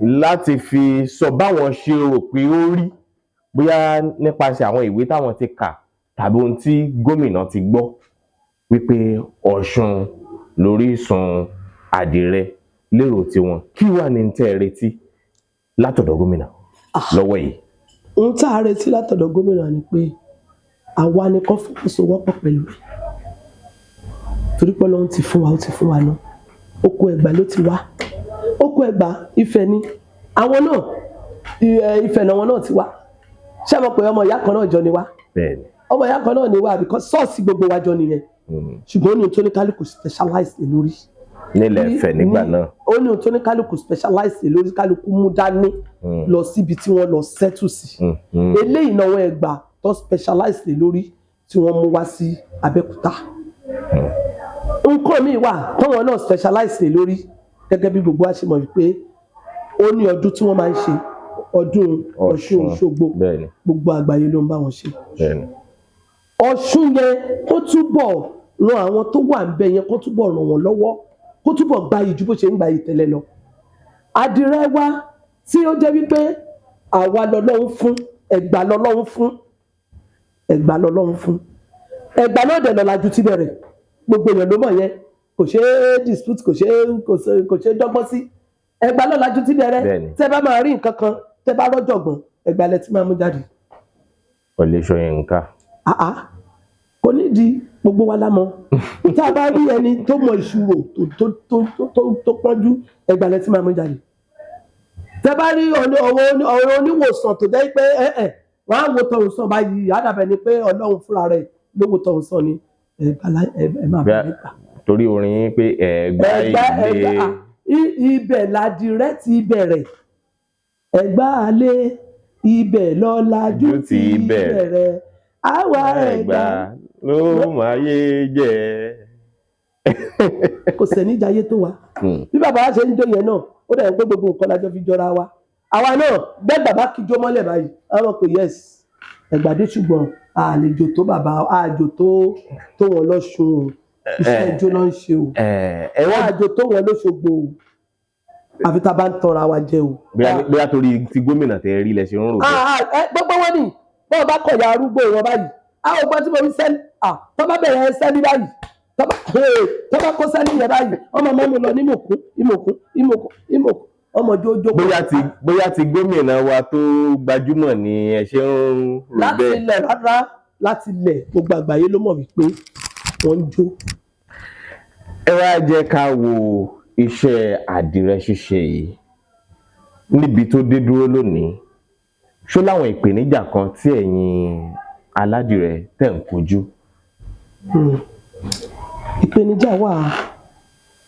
Speaker 2: láti fi sọ báwọn ṣe rò pé ó rí, bóyá nípasẹ̀ àwọn ìwé táwọn ti kà tàbí ohun tí gómìnà ti gbọ́ wípé Ọ̀ṣun lórísun àdìrẹ lérò tiwọn, kí wà ní tẹ́ ẹ retí látọ̀dọ̀ gómìnà lọ́wọ́ yìí?
Speaker 1: Ohun tá a retí látọ̀dọ̀ gómìnà ni pé àwa ni kán fọwọ́sowọ́pọ̀ pẹ̀lú ẹ̀, torí pé Ọlọ́run ti fún wa, ó ti fún wa náà. Oko Ẹ̀gbá ló ti wá, oko Ẹ̀gbá Ifẹ̀ ni àwọn náà, Ifẹ̀ náà wọn náà ti wá. Ṣé mo pé ọmọ ìyá kan náà jọ ni wá?
Speaker 2: Bẹ́ẹ̀ni.
Speaker 1: Ọmọ ìyá kan náà ni wá, because ṣọ́ọ̀ṣì gbogbo wa jọ nìyẹn. Ṣùgbọ́n ó ní ohun tó ní kálukú specialize lé lórí.
Speaker 2: Nílẹ̀ Ifẹ̀ nígbà náà.
Speaker 1: Ó ní ohun tó ní kálukú specialize lé lórí, kálukú mú dání lọ síbi tí wọ́n lọ settle sí. Eléyìí náà wọ́n Ẹ̀gbá tó specialize lé lórí tí wọ́n mú wá sí Abẹ́òkúta. Nǹkan míì wà táwọn náà specialize lé lórí, gẹ́gẹ́ bí gbogbo wa ṣe mọ̀ wípé ó ní ọdún tí wọ́n máa ń ṣe, ọdún Ọ̀ṣun Òṣogbo. Gbogbo àgbáyé ló ń bá wọn ṣe. Ọ̀ṣun yẹn, kó túbọ̀ ran àwọn tó wà ńbẹ̀ yẹn, kó túbọ̀ ràn wọ́n lọ́wọ́, kó túbọ̀ gbayì ju bó ṣe ń gbayì tẹ́lẹ̀ lọ. Àdìrẹ wa tí ó jẹ́ wípé àwa lọ́lọ́run fún, Ẹ̀gbá lọ́lọ́run fún, Ẹ̀gbá lọ́lọ́run fún, Ẹ̀gbá náà dẹ̀ lọ́la ju ti bẹ̀rẹ̀. Gbogbo èèyàn ló mọ̀ yẹn, kò ṣeé dispute, kò ṣeé dọ́gbọ́n sí. Ẹ̀gbá lọ́la ju ti bẹ̀rẹ̀. Tẹ́ bá máa rí nǹkan kan, tẹ́ bá rọ́jọ̀gbọ̀n, Ẹ̀gbá lẹ ti máa mú jáde.
Speaker 2: Wọlé Ṣóyínká.
Speaker 1: Àá, kò nídìí, gbogbo wa la mọ̀. Tá a bá rí ẹni tó mọ ìṣirò tó pọ́njú, Ẹ̀gbá lẹ ti máa mú jáde. Tẹ́ bá rí ọ̀rọ̀ oníwòsàn tó jẹ́ pé ẹ̀ wọ́n á wo tọ̀hún sàn báyìí, àdàbẹ̀ ni pé Ọlọ́run fúnra rẹ̀ ló wo tọ̀hún sàn ni, Ẹ̀gbá ẹ máa bẹ̀rẹ̀ gbà.
Speaker 2: Torí orin yín pé Ẹ̀gbá
Speaker 1: Ẹ̀gbá
Speaker 2: ilé.
Speaker 1: Ẹ̀gbá ibẹ̀ làdìrẹ́ ti bẹ̀rẹ̀, Ẹ̀gbá alẹ́ ibẹ̀ lọ́làjú ti bẹ̀rẹ̀, àwa Ẹ̀gbá
Speaker 2: ló máa yé jẹ.
Speaker 1: Kò sẹ́ni jayé tó wa. Bí bàbá wa ṣe ń jó yẹn náà, ó dẹ̀ ń pé gbogbo nǹkan lájọ fi jọra wa. Àwa náà bẹ́ẹ̀, bàbá kíjó mọ́lẹ̀ báyìí, àwọn pé yes, Ẹ̀gbádé, ṣùgbọ́n àlejò tó bàbá àjò tó wọn lọ́sùn o. Iṣẹ́ ijó náà ń ṣe o.
Speaker 2: Ẹ wá.
Speaker 1: Wọ́n àjò tó wọn lóṣogbo o, àfi tá a bá ń tọra wa jẹ o.
Speaker 2: Bóyá torí ti gómìnà tẹ rí lẹ ṣe ń rò bẹ́ẹ̀.
Speaker 1: Ah, ah, gbogbo wọn ni bọ́ọ̀ bá kọ̀yà arúgbó wọn báyìí, a ò gbọ́ tí mo fi sẹ́ni, tọ́ bá bẹ̀rẹ̀ sẹ́ni báyìí, tọ́ bá kó sẹ́ni yẹn báyìí, ọmọ máa mú lọ ní ìmọ̀kún ìmọ̀kún ìmọ̀kún ìmọ̀kún, ọmọ jójó.
Speaker 2: Bóyá ti gómìnà wa tó gbajúmọ̀ ni ẹ ṣe ń rò
Speaker 1: Láti
Speaker 2: bẹ́ẹ̀.
Speaker 1: ilẹ̀ rárá, láti ilẹ̀ gbogbo àgbáyé ló mọ̀ wípé wọ́n ń jó.
Speaker 2: Ẹ wá jẹ́ ká wo iṣẹ́ àdìrẹ ṣíṣe yìí níbi tó dé dúró lónìí. Ṣó láwọn ìpèníjà kan tí ẹ̀yin aládìrẹ tẹ̀ ń kojú?
Speaker 1: Ìpèníjà wà,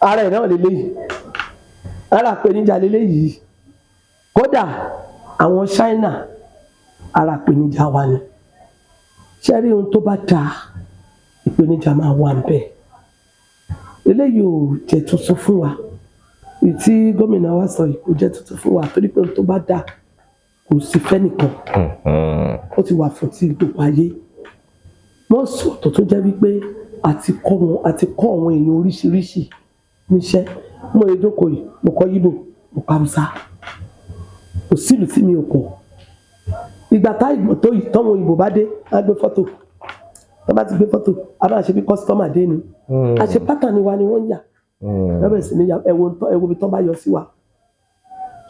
Speaker 1: ara ẹ̀ náà lélẹ́yìí, ara ìpèníjà lélẹ́yìí. Kódà àwọn China, ara ìpèníjà wa ni. Ṣé rí ohun tó bá dáa, ìpèníjà máa wà ń bẹ̀. Eléyìí ò jẹ́ tuntun fún wa. Èyí tí gómìnà wa sọ yìí kò jẹ́ tuntun fún wa, torí pé ohun tó bá dáa kò sí fẹ́nìkan, ó ti wà fún ti gbogbo ayé. Wọ́n sọ ọ̀tọ̀ tó jẹ́ wípé àti kọ́ wọn, àti kọ́ àwọn èèyàn oríṣiríṣi níṣẹ́. Mo lè jókòó yìí, mo kọ́ Yíbò, mo kọ́ Haúsá, kò sílùú tí mi ò kọ́. Ìgbà tá ìgbọ̀n tó yìí tọ́wọ́n òyìnbó bá dé, á gbé fọ́tò. Tó bá ti gbé fọ́tò, a máa ṣe bí kọ́sítọ́mà dé ni. Àṣẹ pátá ni wa ni wọ́n ń yà lọ́bẹ̀ sí ni ẹ̀wọ̀n ibi tó bá yọ sí wa.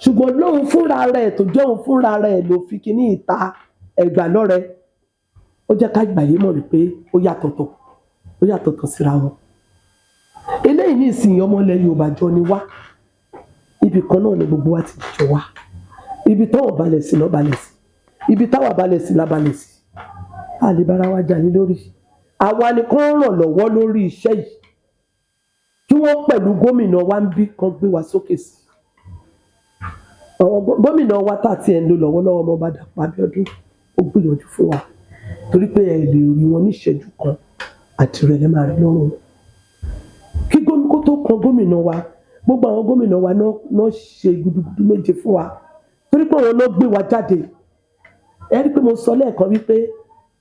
Speaker 1: Ṣùgbọ́n lóun fúnra rẹ̀ tó jẹ́ òun fúnra rẹ̀ ló fi kíní ìta ẹ̀gbà lọ́rẹ. Ó jẹ́ ká gbàyé mọ̀ wípé ó yàtọ̀tọ̀, ó yàtọ̀tọ̀ síra wọn. Eléyìí ní ìsìn ọmọ ilẹ̀ Yorùbá jọ ni wá. Ibì kan náà ni gbogbo wa ti jọ wá. Ibi táwọn balẹ̀ sí náà balẹ̀ sí, ibi táwa balẹ̀ sí la balẹ̀ sí. A lè bára wa jà ní lórí. Àwa ni kán ràn lọ́wọ́ lórí iṣẹ́ yìí, kí wọ́n pẹ̀lú gómìnà wa ń bí kan gbé wa sókè sí. Àwọn gómìnà wa tá àti ẹ̀ ń lò lọ́wọ́lọ́wọ́, Ọmọọba Dàpọ̀ Abíọ́dún, ó gbìyànjú fún wa, torí pé ẹ lè rí wọn níṣẹ́jú kan, àdìrẹ lè máa rí lọ́rùn wọn. Kí kó tó kan gómìnà wa, gbogbo àwọn gómìnà wa náà ṣe gudugudu méje fún wa, torí pé àwọn náà gbé wa jáde. Ẹ rí i pé mo sọ lẹ́ẹ̀kan wípé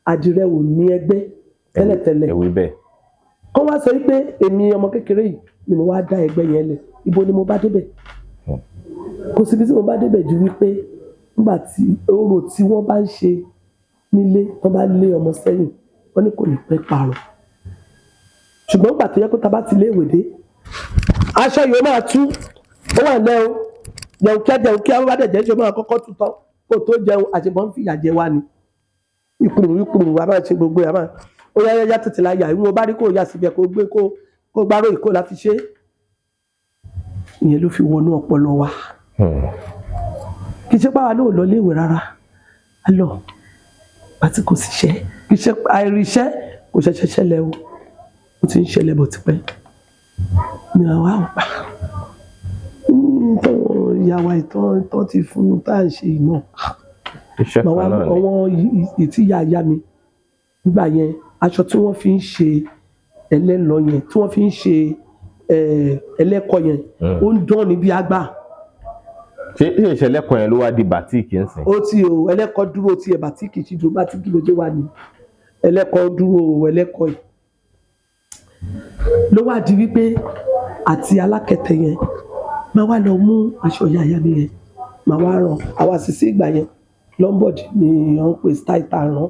Speaker 1: àdìrẹ ò ní ẹgbẹ́ tẹ́lẹ̀tẹ́lẹ̀.
Speaker 2: Ẹ wí bẹ́ẹ̀.
Speaker 1: Kọ́ wá sọ wípé èmi ọmọ kékeré yìí ni mo wá dá ẹgbẹ́ yẹn lẹ̀, ibo ni mo bá débẹ̀? Kò síbi tí mo bá débẹ̀ ju wípé nígbà tí orò tí wọ́n bá ń ṣe nílé, tó bá lé ọmọ sẹ́yìn, wọ́n ní kò ní pẹ́ parun. Ṣùgbọ́n nígbà tó yẹ kó ta bá ti lé ìwé dé, aṣọ yìí ó máa tú, ó wà lẹ́ o, jẹun kíá jẹun kíá, wọ́n bá dẹ̀ jẹ́ ṣe máa kọ́kọ́ tú tán kó tó jẹun. Àṣebọ́n ń fìyà jẹ wá ni. Ìkùrù ìkùrù wa máa ṣe gbogbo ẹ̀, máa ó yá yá tètè la yà, ìwọ̀n bá rí kó yà síbẹ̀, kó gbé kó gbárò ìkó la fi ṣe é. Ìyẹn ló fi wọnú ọpọlọ wa. Kì í ṣe pé àwa náà ò lọ léèwé rárá, a lọ àti kò sì ṣe, kì í ṣe àìríṣẹ́ kò ṣẹ̀ṣẹ̀ ṣẹlẹ̀ o, ó ti ń ṣẹlẹ̀ bọ̀ tipẹ́ ní àwa ò pa tọ́wọ́n ìyá wa ìtàn ìtàn ti fún un tá à ń ṣe yìí náà.
Speaker 2: Iṣẹ́
Speaker 1: Màá wá
Speaker 2: kan náà ni.
Speaker 1: àwọn ìtí ìyá ìyá mi nígbà yẹn, aṣọ tí wọ́n fi ń ṣe ẹlẹ́lọ yẹn, tí wọ́n fi ń ṣe ẹlẹ́kọ yẹn, ó ń dán ní bí agbá.
Speaker 2: Ṣé ìṣẹ̀lẹ̀ kan yẹn ló wá di bàtíìkì ń sìn?
Speaker 1: Ó ti o, ẹlẹ́kọ dúró ti ẹ̀, bàtíkì ti dúró, bàtíkì ló jẹ́ wà ní ẹlẹ́kọ dúró o, ẹlẹ́kọ yìí ló wá di wípé àti alákẹ̀tẹ̀ yẹn máa wá lọ mú aṣọ ìyá ìyá mi yẹn, máa wá rán. Àwa sísí ìgbà yẹn Lombard ni wọ́n ń pè style tá a rán.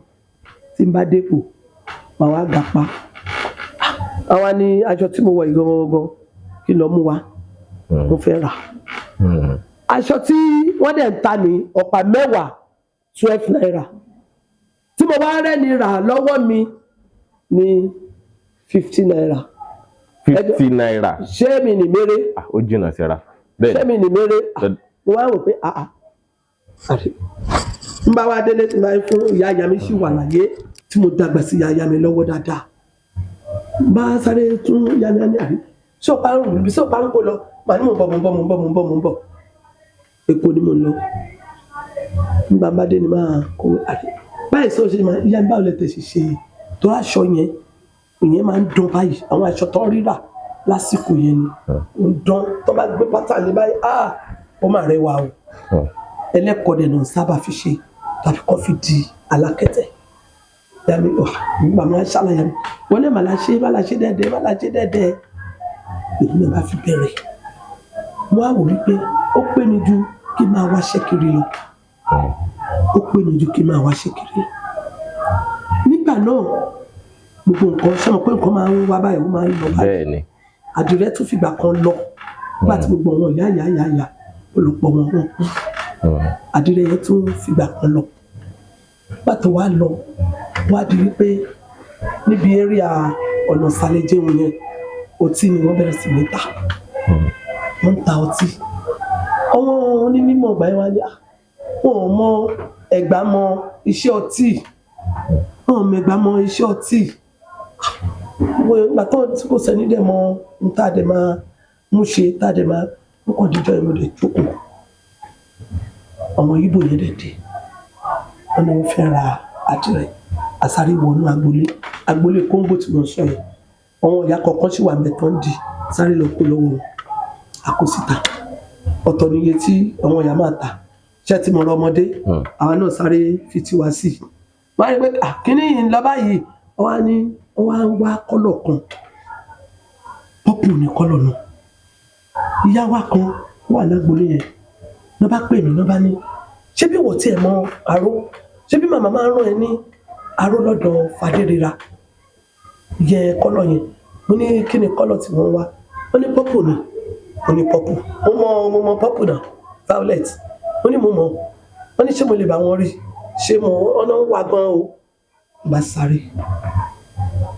Speaker 1: Tí n bá dépò, máa wá gà pa. Àwa ni aṣọ tí mo wọ̀ yìí gangan, kí n lọ mú wa, mo fẹ́ rà aṣọ tí wọ́n dẹ̀ ń ta ní ọ̀pá mẹ́wàá, 12 naira, tí mo bá rẹ́ni rà lọ́wọ́ mi ní 50 naira.
Speaker 2: 50 naira.
Speaker 1: Ṣé mi ní méré?
Speaker 2: Ah, ó jìnnà síra.
Speaker 1: Ṣé
Speaker 2: Bẹ́ẹ̀
Speaker 1: mi ní méré? Ah,
Speaker 2: ni.
Speaker 1: mo wá wò pé àà àrí n bá wá délé tí n bá fún ìyá ìyá mi, sì wà láyé tí mo dàgbà sí ìyá ìyá mi lọ́wọ́ dáadáa. N bá sáré tún ìyá mi ní àrí ṣé ọ̀pá ń rùn, ṣé ọ̀pá ń kó lọ, màá ní mò ń bọ̀, mò ń bọ̀, mò ń bọ̀, mò ń bọ̀, mò ń bọ̀. Èkó ni mo ń lọ. Nígbà bá dé ni máa kó àrí báyìí sọ ṣe máa ìyá mi, báwo lẹ tẹ̀ ṣe ṣe tó aṣọ yẹn? Ìyẹn máa ń dán báyìí. Àwọn aṣọ tó ń rírà lásìkò yẹn ni ó ń dán, tó bá gbé pátá lé báyìí, ah, ó máa rẹwà o. Ẹlẹ́kọ̀ọ́ dẹ̀ náà sábà fi ṣe tàbí kọ́ fi di alákẹ́tẹ̀. Ìyá mi wà màmá ṣàlàyé mi wọn ní màlá ṣe màlá ṣe dẹ́dẹ́ màlá ṣe dẹ́dẹ́. Èmi náà bá fi bẹ̀rẹ̀, mo á wò wípé ó pé mi ju kí n máa wáṣẹ́ kiri lọ, ó pé mi ju kí n máa wáṣẹ́ kiri lọ. Nígbà náà gbogbo nǹkan ṣé mo pé nǹkan máa ń wá báyìí, ó máa ń lọ báyìí.
Speaker 2: Bẹ́ẹ̀ ni.
Speaker 1: Àdìrẹ tún fìgbà kan lọ nígbà tí gbogbo àwọn ìyá ìyá ìyá ìyá olùpọ̀ wọn wọn kú. Àdìrẹ yẹn tún fìgbà kan lọ. Nígbà tó wá lọ, wá di wípé níbi area ọ̀nà ìsàlẹ̀ jẹun yẹn, ọtí ni wọ́n bẹ̀rẹ̀ sí ní ta. Wọ́n ń ta ọtí. Àwọn onímọ̀ ọgbà yẹn wá ní, "Ah, wọn ò mọ Ẹ̀gbá mọ iṣẹ́ ọtí, wọn ò mọ Ẹ̀gbá mọ iṣẹ́ ọtí." Wọ́n ìgbà tó tí kò sẹ́ni dẹ̀ mọ ohun tá a dẹ̀ máa mú ṣe, tá a dẹ̀ máa mú kàn díjọ́ yẹn, mo dẹ̀ jókòó. Àwọn Ìgbò yẹn dẹ̀ dé, wọ́n ní wọ́n fẹ́ ra àdìrẹ. Àsáré wọnú agboolé, agboolé Kóńgò tí wọ́n sọ yẹn, àwọn ìyá kọ̀ọ̀kan sì wà mẹ́tọ́ ń di sáré lọ kó lọ́wọ́ wọn àkósíta. Ọ̀tọ̀ níye tí àwọn ìyá máa tà, ṣé ti mọ̀rọ̀ ọmọdé, àwa náà sáré fi tiwa sí i. Wọ́n á rí pé, "Ah, kíní yìí ń lọ báyìí." Wọ́n á ní wọ́n á ń wá kọ́lọ̀ kan, pọ́pù ní kọ́lọ̀ náà. Ìyá wa kan wà lágboolé yẹn, lọ́ bá pè mí, lọ́ bá ní, ṣé bí wọ́n tiẹ̀ mọ aró, ṣé bí màmá máa ń rán ẹ ní aró lọ́dọ̀ Fadérera yẹ kọ́lọ̀ yẹn? Mo ní kí ni kọ́lọ̀ tí wọ́n wá? Wọ́n ní pọ́pù ni. Mo ní pọ́pù, mo mọ pọ́pù náà, violet. Mo ní mo mọ. Wọ́n ní ṣé mo lè bá wọn rí, ṣé mo ọ̀nà ń wá gan o. Mo bá sáré,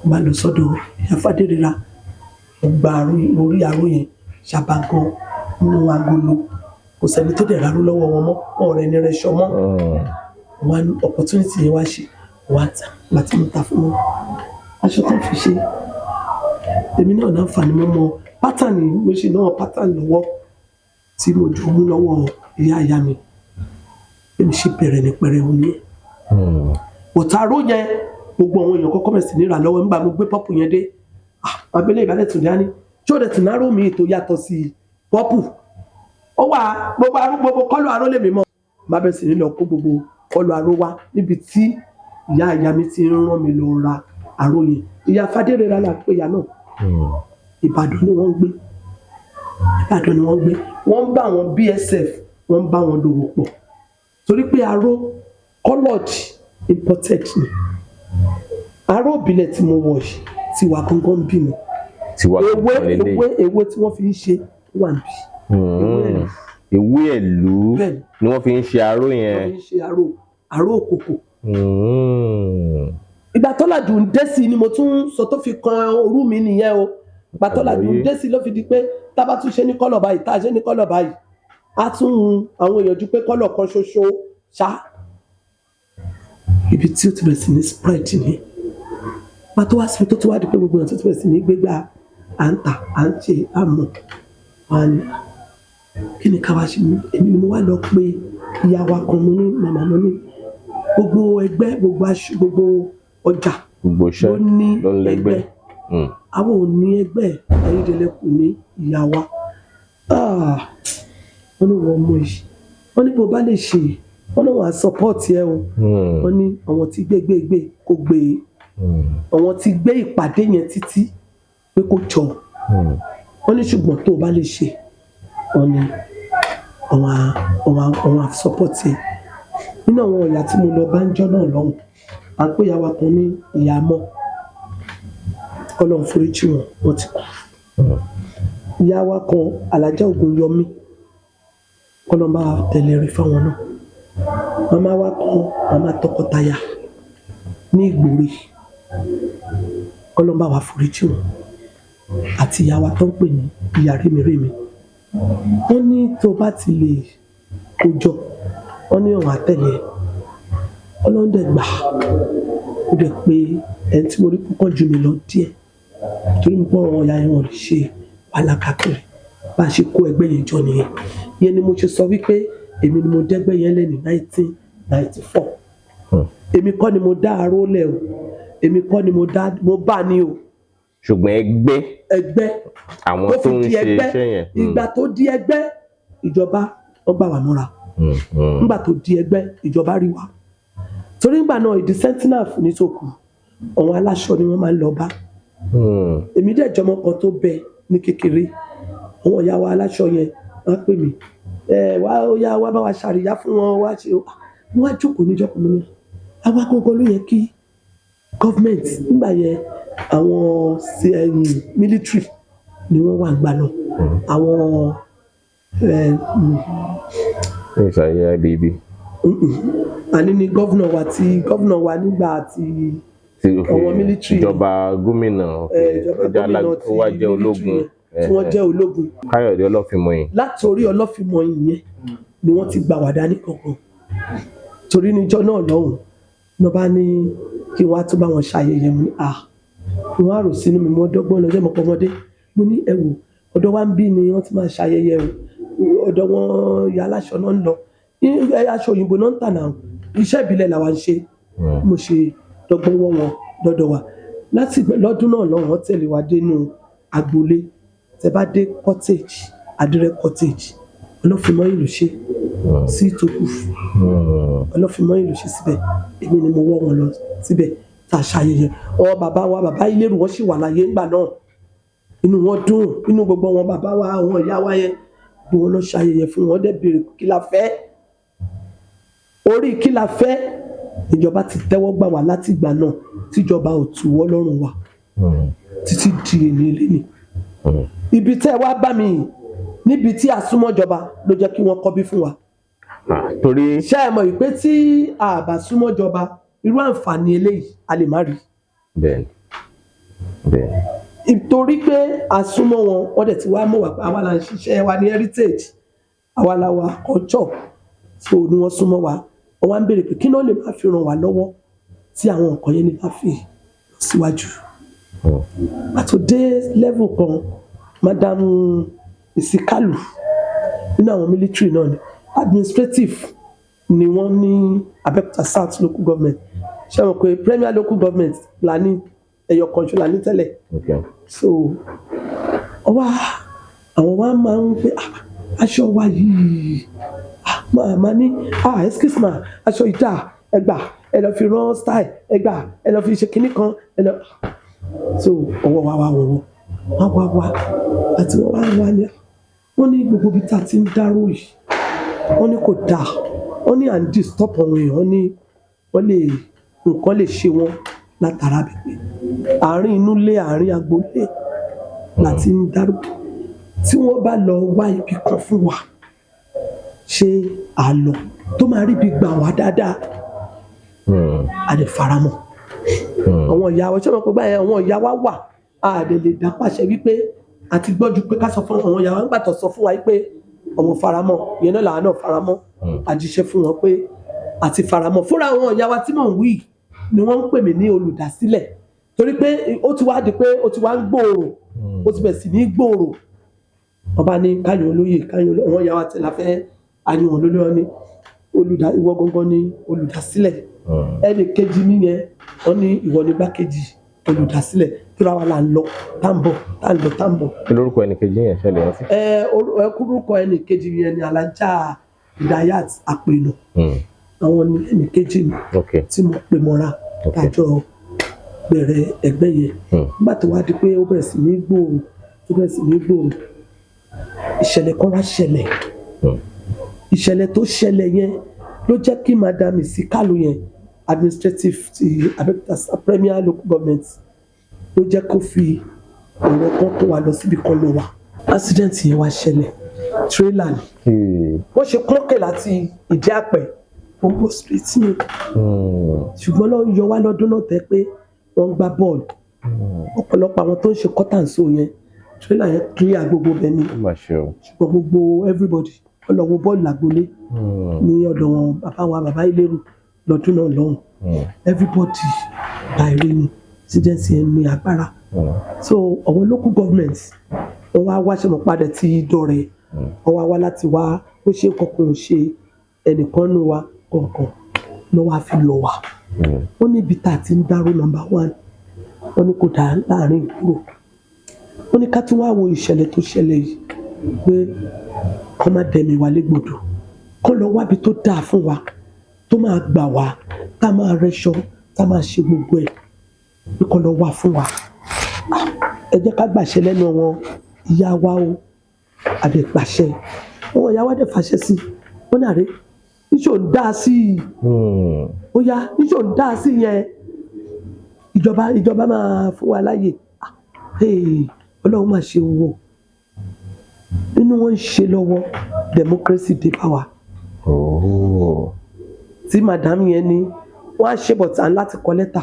Speaker 1: mo bá lọ sọ́dọ̀ ìyá Fadérera, mo gba aró, orí aró yẹn ṣàbà gan nínú agolo. Kò sẹ́ni tó dẹ̀ rárú lọ́wọ́ wọn mọ́, wọn ọ̀rẹ́ ni rẹ̀ ṣọ mọ́. Wọn opportunity yẹn wá ṣe wá ta. Ìgbà tí mo ta fún wọn aṣọ tó fi ṣe, èmi náà láǹfààní, mo mọ pátánì, mo ṣe náà pátánì lọ́wọ́ tí mo jogún lọ́wọ́ ìyá ìyá mi. Èmi ṣe bẹ̀rẹ̀ ní pẹrẹu ní ẹ̀ òtáró yẹn. Gbogbo àwọn èèyàn kọ́kọ́ bẹ̀rẹ̀ sí ní rà lọ́wọ́ nígbà mo gbé pọ́pù yẹn dé. Ah, abẹ́lé ìbálẹ̀ tún dání tí ó dẹ̀ tún náró mi tó yàtọ̀ sí pọ́pù ó wà. Gbogbo aró, gbogbo kọ́lù aró lèmi mọ́. Má bẹ̀rẹ̀ sí ní lọ kó gbogbo kọ́lù aró wá níbi tí ìyá ìyá mi ti ń rán mi lọ ra aró yẹn. Ìyá Fadérera là ń pè ìyá náà. Ìbàdàn ni wọ́n ń gbé, Ìbàdàn ni wọ́n ń gbé. Wọ́n ń bá àwọn BSF, wọ́n ń bá wọn dòwò pọ̀ torí pé aró coloured imported ni. Aró ìbílẹ̀ tí mo wọ̀ yìí ti wà gangan bí mi.
Speaker 2: Tiwa
Speaker 1: ewé
Speaker 2: gangan lélẹ̀.
Speaker 1: Ewé, ewé tí wọ́n fi ń ṣe wà níbí. Ewé ẹ̀lú.
Speaker 2: Ewé ẹ̀lú
Speaker 1: Bẹ́ẹ̀ni.
Speaker 2: ni wọ́n fi ń ṣe aró
Speaker 1: Wọ́n
Speaker 2: yẹn.
Speaker 1: fi ń ṣe aró, aró òkòkò. Ìgbà tọ́làjù ń dé sí i ni mo tún sọ tó fi kan orú mi nìyẹn o. Ìgbà tọ́làjù ń dé sí i ló fi di pé tá a bá tún ṣe ní kọ́lọ̀ báyìí, tá a ṣe ní kọ́lọ̀ báyìí, á tún hun àwọn èèyàn ju pé kọ́lọ̀ kan ṣoṣo ṣá. Ibi tí ó ti bẹ̀rẹ̀ sí ní spread ni ìgbà tó wá sí tó ti wá di pé gbogbo èèyàn tó ti bẹ̀rẹ̀ sí ní gbégbá, à ń tà, à ń ṣe àmọ̀ wá ní kí ni ká wá ṣe. Èmi ni mo wá lọ pé ìyá wa kan, mo ní màmá, mo ní gbogbo ẹgbẹ́, gbogbo aṣọ, gbogbo ọjà
Speaker 2: Gbogbo iṣẹ́
Speaker 1: ló ní
Speaker 2: ló ń lẹ́gbẹ́.
Speaker 1: ẹgbẹ́. Àwọn ò ní ẹgbẹ́ ayédèlẹ́kùn ní ìyá wa. Ah, wọ́n ní wọ́n mọ yìí, wọ́n ní bó bá lè ṣe, wọ́n ní wọ́n á support ẹ o. Wọ́n ní àwọn tí gbé gbé gbé kó gbé e, àwọn tí gbé ìpàdé yẹn títí pé kó jọ. Wọ́n ní ṣùgbọ́n tó o bá lè ṣe, wọ́n ní àwọn á support ẹ. Nínú àwọn ìyá tí mo lọ bá ń jọ́ náà lọ́hùn, à ń pè ìyá wa kan ní ìyá mọ́, Ọlọ́run foríjì wọn, wọ́n ti kú. Ìyá wa kan, Alájà Ògùn Yọmí, Ọlọ́run bá wa tẹ̀lé rí fáwọn náà. Màmá wa kan, màmá tọkọtaya ní Ìgbòrè, Ọlọ́run bá wa foríjì wọn, àti ìyá wa tó ń pè ní ìyá rémirémi. Wọ́n ní tó bá ti lè kójọ, wọ́n ní ọ̀hún àtẹ̀lé ẹ̀. Ọlọ́run dẹ̀ gbà, ó dẹ̀ pé ẹni tí mo rí púpọ̀ jù mí lọ díẹ̀ torí mo pọ̀ àwọn ìyá yẹn, wọn lè ṣe wàhálà káàkiri. Bá a ṣe kó ẹgbẹ́ yẹn jọ nìyẹn. Ìyẹn ni mo ṣe sọ wípé èmi ni mo dẹ́gbẹ́ yẹn lẹ̀ ní 1994. Èmi kọ́ ni mo dá aró lẹ̀ o, èmi kọ́ ni mo dá, mo bá ní o.
Speaker 2: Ṣùgbọ́n ẹgbẹ́
Speaker 1: Ẹgbẹ́
Speaker 2: àwọn
Speaker 1: tó
Speaker 2: tó
Speaker 1: fi
Speaker 2: ń
Speaker 1: di
Speaker 2: ṣe
Speaker 1: ẹgbẹ́.
Speaker 2: iṣẹ́ yẹn.
Speaker 1: Ìgbà tó di ẹgbẹ́, ìjọba wọ́n gbà wá mọ́ra. Nígbà tó di ẹgbẹ́, ìjọba rí wa. Torí nígbà náà, ìdí sentinel fún ní tòkù, àwọn aláṣọ ni wọ́n máa ń lọ bá. Èmi dẹ̀ jọmọ kan tó bẹ ní kékeré. Àwọn ìyá wa aláṣọ yẹn wọ́n á pè mí, ẹ wá, ó yá, wá bá wa ṣàríyá fún wọn, wá ṣe. Wọ́n á jókòó níjọ́ kan, mo ní àwa gangan ló yẹ kí government nígbà yẹn, àwọn military ni wọ́n wà gbà náà, àwọn
Speaker 2: Ní ìsàyè IBB.
Speaker 1: Àní ní governor wa, tí governor wa nígbà tí
Speaker 2: Ti
Speaker 1: àwọn military.
Speaker 2: Ìjọba gómìnà.
Speaker 1: Ìjọba
Speaker 2: ó jẹ́
Speaker 1: gómìnà ti
Speaker 2: ó wá jẹ́
Speaker 1: military
Speaker 2: ológun.
Speaker 1: yẹn, tí wọ́n jẹ́ ológun.
Speaker 2: Káyọ̀dé Ọlọ́fínmọyìn.
Speaker 1: Láti orí Ọlọ́fínmọyìn yẹn ni wọ́n ti gbà wá dání kankan, torí níjọ́ náà lọ́hùn ló bá ní kí wọ́n á tún bá wọn ṣayẹyẹ. Mo ní à, wọ́n á rò sínú mi, mo dọ́gbọ́n lọ́jọ́ mọ́ pọ́mọdé. Mo ní ẹ wò, ọ̀dọ̀ wa ń bí ni wọ́n ti máa ṣayẹyẹ o, ọ̀dọ̀ wọn ya aláṣọ náà ń lọ. Aṣọ òyìnbó náà ń tà náà, iṣẹ́ ìbílẹ̀ làwa ń ṣe. Mo ṣe dọ́gbọ́n wọ́ wọn lọ́dọ̀ wa láti lọ́dún náà lọ́hùn, wọ́n tẹ̀lé wa dénú agboolé. Tẹ bá dé cottage, Adire Cottage, Ọlọ́fínmọ́yìn ló ṣe sí ìtòkù. Ọlọ́fínmọ́yìn ló ṣe síbẹ̀. Èmi ni mo wọ́ wọn lọ síbẹ̀ tá a ṣayẹyẹ. Wọn bàbá wa, bàbá Ilérù, wọn sì wà láyé ńgbà náà. Inú wọn dùn, inú gbogbo wọn bàbá wa, àwọn ìyá wa yẹn, bí wọn lọ ṣayẹyẹ fún wọn, dẹ̀ béèrè kí la fẹ́. Orí kí la fẹ́, ìjọba ti tẹ́wọ́ gbà wá láti ìgbà náà, tíjọba ò tù wọ́ lọ́rùn wa títí di èní eléni. Ibi tẹ́ ẹ wá bá mi yìí, níbi tí a súnmọ́ jọba ló jẹ́ kí wọ́n kọ́bí fún wa.
Speaker 2: Ah, torí
Speaker 1: Ṣé ẹ mọ̀ wípé tí a bá súnmọ́ jọba, irú àǹfààní eléyìí a lè má rí?
Speaker 2: Bẹ́ẹ̀ni.
Speaker 1: Torí pé a súnmọ́ wọn, wọ́n dẹ̀ ti wá mọ̀ wá pé àwa là ń ṣiṣẹ́ wa ní heritage, àwa la wa culture, so ni wọ́n súnmọ́ wa. Wọ́n wá ń béèrè pé kí náà lè máa fi ràn wá lọ́wọ́ tí àwọn nǹkan yẹn lè máa fi lọ síwájú. Pàtó dé level kan, Madam Isikalu, nínú àwọn military náà ni, administrative ni wọ́n ní Abẹ́òkúta South Local Government. Ṣé wọn pé premier local government la ní, ẹyọ kan ṣo la ní tẹ́lẹ̀. So ọwọ́ àwọn wa máa ń pé, "Ah, aṣọ wa yìí, ah, máa máa ní, ah, excuse ma, aṣọ ìta ẹgbà, ẹ lọ fi rán style, ẹgbà, ẹ lọ fi ṣe kinní kan, ẹ lọ." So ọwọ́ wa wá wọ̀wọ́ wá wá wá àti wọ́n wá wá ní, wọ́n ní gbogbo ibi tá a ti ń dárò yìí, wọ́n ní kò dáa, wọ́n ní à ń disturb àwọn èèyàn, wọ́n ní wọ́n lè, nǹkan lè ṣe wọ́n látara bẹ̀pẹ̀ àárín inú ilé, àárín agboolé láti ń dárò. Tí wọ́n bá lọ wá ibi kan fún wa, ṣé àlọ́ tó máa rí ibi gbà wá dáadáa, a lè faramọ́. Àwọn ìyá wa, ṣé wọn pé báyẹn àwọn ìyá wa wà, a lè lè dá pàṣẹ wípé àti gbọ́jú pé ká sọ fún àwọn ìyá wa nígbà tó sọ fún wa wípé àwọn faramọ́ ìyẹn náà, làwọn náà faramọ́. Àjíṣẹ́ fún wọn pé àti faramọ́ fúnra àwọn ìyá wa tí mò ń wí ni wọ́n ń pè mí ní olùdásílẹ̀, torí pé ó ti wá di pé ó ti wá ń gbòòrò, ó ti bẹ̀rẹ̀ sí ní gbòòrò. Ọba ní káyọ̀ olóyè, káyọ̀ olóyè, àwọn ìyá wa tẹ̀lé afẹ́ ayọ̀ wọn lórí wọn ní olùdá, ìwọ gangan ní olùdásílẹ̀. Ẹnì kejì mi yẹn, wọ́n ní ìwọ ní gbákejì olùdásílẹ̀, tóra wa là ń lọ tá ń bọ̀, tá ń lọ, tá ń bọ̀.
Speaker 2: Kí lórúkọ ẹnì kejì yẹn ṣẹlẹ̀ rántí?
Speaker 1: Ẹ kúrúkọ ẹnì kejì yẹn ní Alájà Hidayat Àpènà. Àwọn ní ẹnì kejì mi tí mo pè mọ́ra tájọ bẹ̀rẹ̀ ẹgbẹ́ yẹn. Nígbà tó wá di pé ó bẹ̀rẹ̀ sí ní gbòòrò, ó bẹ̀rẹ̀ sí ní gbòòrò, ìṣẹ̀lẹ̀ kan wá ṣẹlẹ̀. Ìṣẹ̀lẹ̀ tó ṣẹlẹ̀ yẹn ló jẹ́ kí Madam Isikalu yẹn, administrative ti Abẹ́òkúta Premier Local Government, ló jẹ́ kó fi ọ̀rọ̀ kan tó wà lọ síbi kan lọ wà. Accident yẹn wá ṣẹlẹ̀, trailer ni wọ́n ṣe kọ́kẹ́ láti ìdí àpẹ gbogbo street ni, ṣùgbọ́n lọ́ọ́ yọ wá lọ́dún náà tẹ́ pé wọ́n ń gbá bọ́ọ̀lù. Ọ̀pọ̀lọpọ̀ àwọn tó ń ṣe cut and sew yẹn, trailer yẹn clear gbogbo bẹ́ẹ̀ ni.
Speaker 2: Ó mà ṣe o.
Speaker 1: Ṣùgbọ́n gbogbo everybody wọ́n lọ wo bọ́ọ̀lù lágbolé ní ọ̀dọ̀ wọn, bàbá wa, bàbá Ilérù, lọ́dún náà lọ́hùn. Everybody gba èrè ni, accident yẹn ní agbára. So àwọn local government wọ́n wá wá ṣe mọ̀ padà tí dọ̀rẹ́, wọ́n wá wá láti wá ó ṣe kankan, ò ṣe ẹnìkan nù wa kọ̀ọ̀kan ló wá fi lọ wá. Wọ́n ní ibi tá a ti ń dárò, number one, wọ́n ní kò dáa láàrin ìgboro. Wọ́n ní ká tún wá wo ìṣẹ̀lẹ̀ tó ṣẹlẹ̀ yìí pé kọ́ má dẹ̀mí wa légbodò, kọ́ lọ wábi tó dáa fún wa, tó máa gbà wá. Tá a máa rẹṣọ, tá a máa ṣe gbogbo ẹ̀, pé kọ́ lọ wà fún wa. Ah, ẹ jẹ́ ká gbàṣẹ lẹ́nu wọn ìyá wa o. Àdè pàṣẹ, àwọn ìyá wa dẹ̀ fàṣẹ sí i. Wọ́n ní àrè níṣó ń dá sí i. Ó yá, níṣó ń dá sí yẹn, ìjọba máa fún wa láàyè. Ah, hey, Ọlọ́run máa ṣe wò nínú wọn ń ṣe lọ́wọ́. Democracy dé bá wa. Tí madam yẹn ní wọ́n á ṣe, but à ń láti kọ lẹ́tà.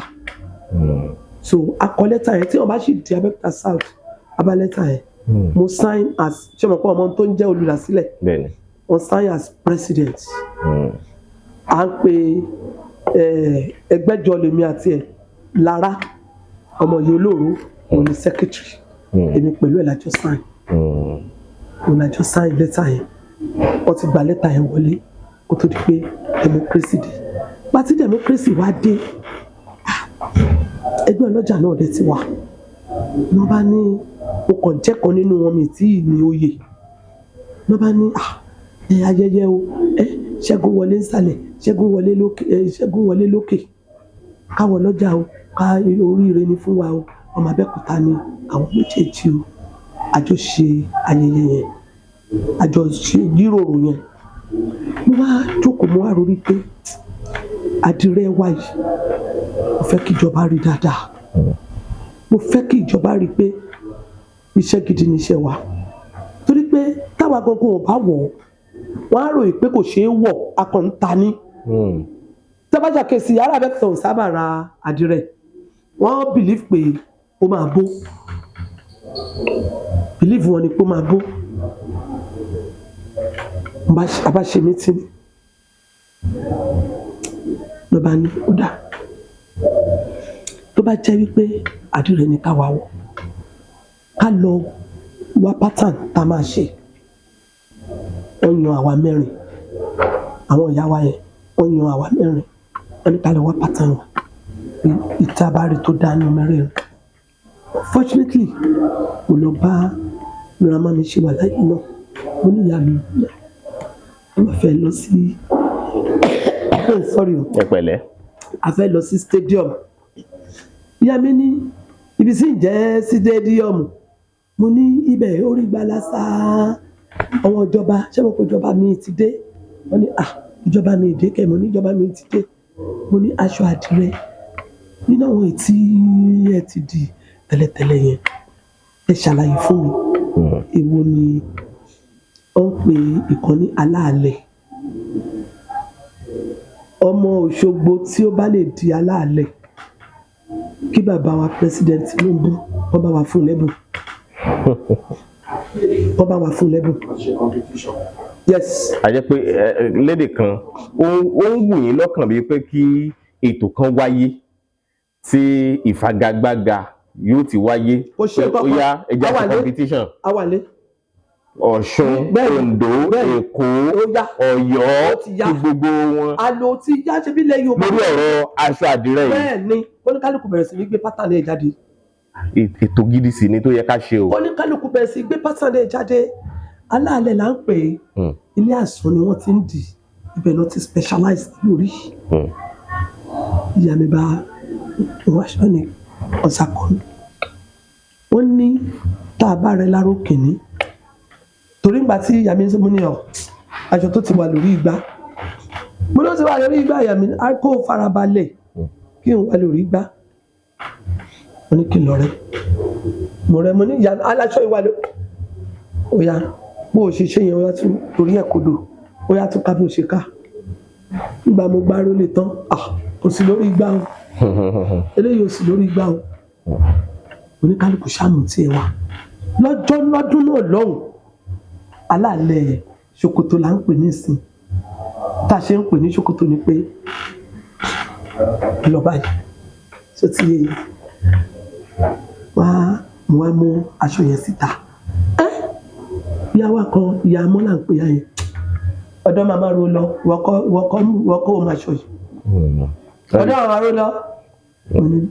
Speaker 1: So a kọ lẹ́tà yẹn. Tí wọ́n bá sì di Abẹ́òkúta South, abá lẹ́tà yẹn, mo sign as, ṣé mo pọ́ ọmọ tó ń jẹ́ olùdásílẹ̀?
Speaker 2: Bẹ́ẹ̀ni.
Speaker 1: Wọ́n sign as president. À ń pe ẹgbẹ́jọ lèmi àti ẹ̀ Lára ọmọ yìí olóòrò, òun ni secretary. Èmi pẹ̀lú ẹ̀ lájọ sign, òun lájọ sign lẹ́tà yẹn. Wọ́n ti gba lẹ́tà yẹn wọlé kó tó di pé democracy dé. Pàtí democracy wá dé, ah, ẹgbẹ́ ọlọ́jà náà dẹ̀ ti wà. Wọ́n bá ní mo kàn jẹ́ kan nínú wọn, mi tí ì ní oyè. Wọ́n bá ní, ah, ẹ ayẹyẹ o, ẹ ṣẹ́gun wọlé nsàlẹ̀, ṣẹ́gun wọlé lókè, ẹ ṣẹ́gun wọlé lókè, káwọ lọ́jà o, ká oríire ni fún wa o. Ọmọ Abẹ́òkúta ni àwọn méjèèjì o. Àjọ ṣe ayẹyẹ yẹn, àjọ ṣe jíròrò yẹn. Mo wá jókòó, mo wá ronú pé àdìrẹ wa yìí, mo fẹ́ kí ìjọba rí dáadáa. Mo fẹ́ kí ìjọba rí pé iṣẹ́ gidi ni iṣẹ́ wa, torí pé táwa gangan ò bá wọ̀ ọ́, wọ́n á ròyìn pé kò ṣeé wọ̀, akọ̀ǹta ní. Tẹ́bájà kèsì ará Abẹ́òkúta ò sábà ra àdìrẹ. Wọ́n believe pé ó máa bó. Believe wọn ni pé ó máa bó. A bá ṣe meeting, ló bá ní ó dà, tó bá jẹ́ wípé àdìrẹ ni ká wá wọ̀, ká lọ wá pattern tá a máa ṣe. Wọ́n yan àwa mẹ́rin, àwọn ìyá wa yẹn, wọ́n yan àwa mẹ́rin. Wọ́n ní ká lọ wá pattern wa ìta bá rí tó dánú mẹ́rin. Fortunately, mo lọ bá grandma mi ṣe wà láyé náà. Mo ní, ìyá mi, mo máa fẹ́ lọ sí, sorry o.
Speaker 2: Ẹ pẹ̀lẹ́.
Speaker 1: A fẹ́ lọ sí stadium. Ìyá mi ní ibi tí ń jẹ́ stadium. Mo ní ibẹ̀ orí gbalasa àwọn ìjọba. Ṣé mo kó ìjọba mi ti dé? Wọ́n ní, ah, ìjọba mi dé kẹ́. Mo ní ìjọba mi ti dé. Mo ní aṣọ àdìrẹ nínú àwọn ètí ẹ ti di tẹ́lẹ̀tẹ́lẹ̀ yẹn, ẹ ṣàlàyé fún mi, èwo ni wọ́n ń pè ìkànnì aláàlẹ̀? Ọmọ Òṣogbo tí ó bá lè di aláàlẹ̀, kí bàbá wa President Tinubu, wọ́n bá wa fún lẹ́bùn, wọ́n bá wa fún lẹ́bùn. Yes.
Speaker 2: A jẹ́ pé lédè kan, ó ń wù yín lọ́kàn bíi pé kí ètò kan wáyé tí ìfagagbága yóò ti wáyé.
Speaker 1: Kò ṣe
Speaker 2: pé ó
Speaker 1: kankan.
Speaker 2: yá, ẹ jẹ́ á ṣe
Speaker 1: Awàlé.
Speaker 2: competition.
Speaker 1: Awàlé.
Speaker 2: Ọ̀ṣun,
Speaker 1: Bẹ́ẹ̀ni,
Speaker 2: Oǹdó,
Speaker 1: bẹ́ẹ̀ni.
Speaker 2: Èkó,
Speaker 1: Ó yá.
Speaker 2: Ọ̀yọ́,
Speaker 1: Ó ti yá.
Speaker 2: kí gbogbo wọn
Speaker 1: Àlò tí yá ṣe bí ilẹ̀ Yorùbá.
Speaker 2: Lórí ọ̀rọ̀ aṣọ àdìrẹ yìí.
Speaker 1: Bẹ́ẹ̀ ni, oníkálukú bẹ̀rẹ̀ sí ní gbé pattern ẹ̀ jáde.
Speaker 2: Ètò gidi sì ni tó yẹ ká ṣe o.
Speaker 1: Oníkálukú bẹ̀rẹ̀ sí gbé pattern ẹ̀ jáde. Aláàlẹ̀ là ń pè é. Ilé àsùn ni wọ́n ti ń dì, ibẹ̀ náà ti specialize lórí. Ìyá mi bá wáṣọ ní ọ̀sàkọ́nù. Wọ́n ní tá a bá rẹ láró kìíní, torí ńgbà tí ìyá mi ń sọ, mo ní ọ aṣọ tó ti wà lórí igbá, mo ló ti wà lórí igbá. Ìyá mi á kó farabalẹ̀ kí n wà lórí igbá. Mo ní kí n lọ rẹ, mo rẹ. Mo ní ìyá mi, aláṣọ ìwà ló ó yá, bó o ṣe ṣe yẹn, ó yá, tún torí ẹ̀ kodò, ó yá, tún ká bó o ṣe ká. Nígbà mo gbá rólé tán, ah, kò sí lórí igbá o, eléyìí ò sí lórí igbá o. Oníkálukú sáàmù tí ẹ wà lọ́jọ́ lọ́dún náà lọ́hùn. Aláàlẹ̀ ṣòkòtò là ń pè ní ìsìn. Tá a ṣe ń pè ní ṣòkòtò ni pé lọ báyìí tó ti yé yín wá. Mo wá mú aṣọ yẹn síta. Ẹ ìyá wa kan, ìyá mọ́ là ń pè ya yẹn. Ọ̀dọ́ màmá ro lọ, ìwọ́kọ́ ò máa ṣọ yìí. Ọ̀dọ́ màmá ro lọ.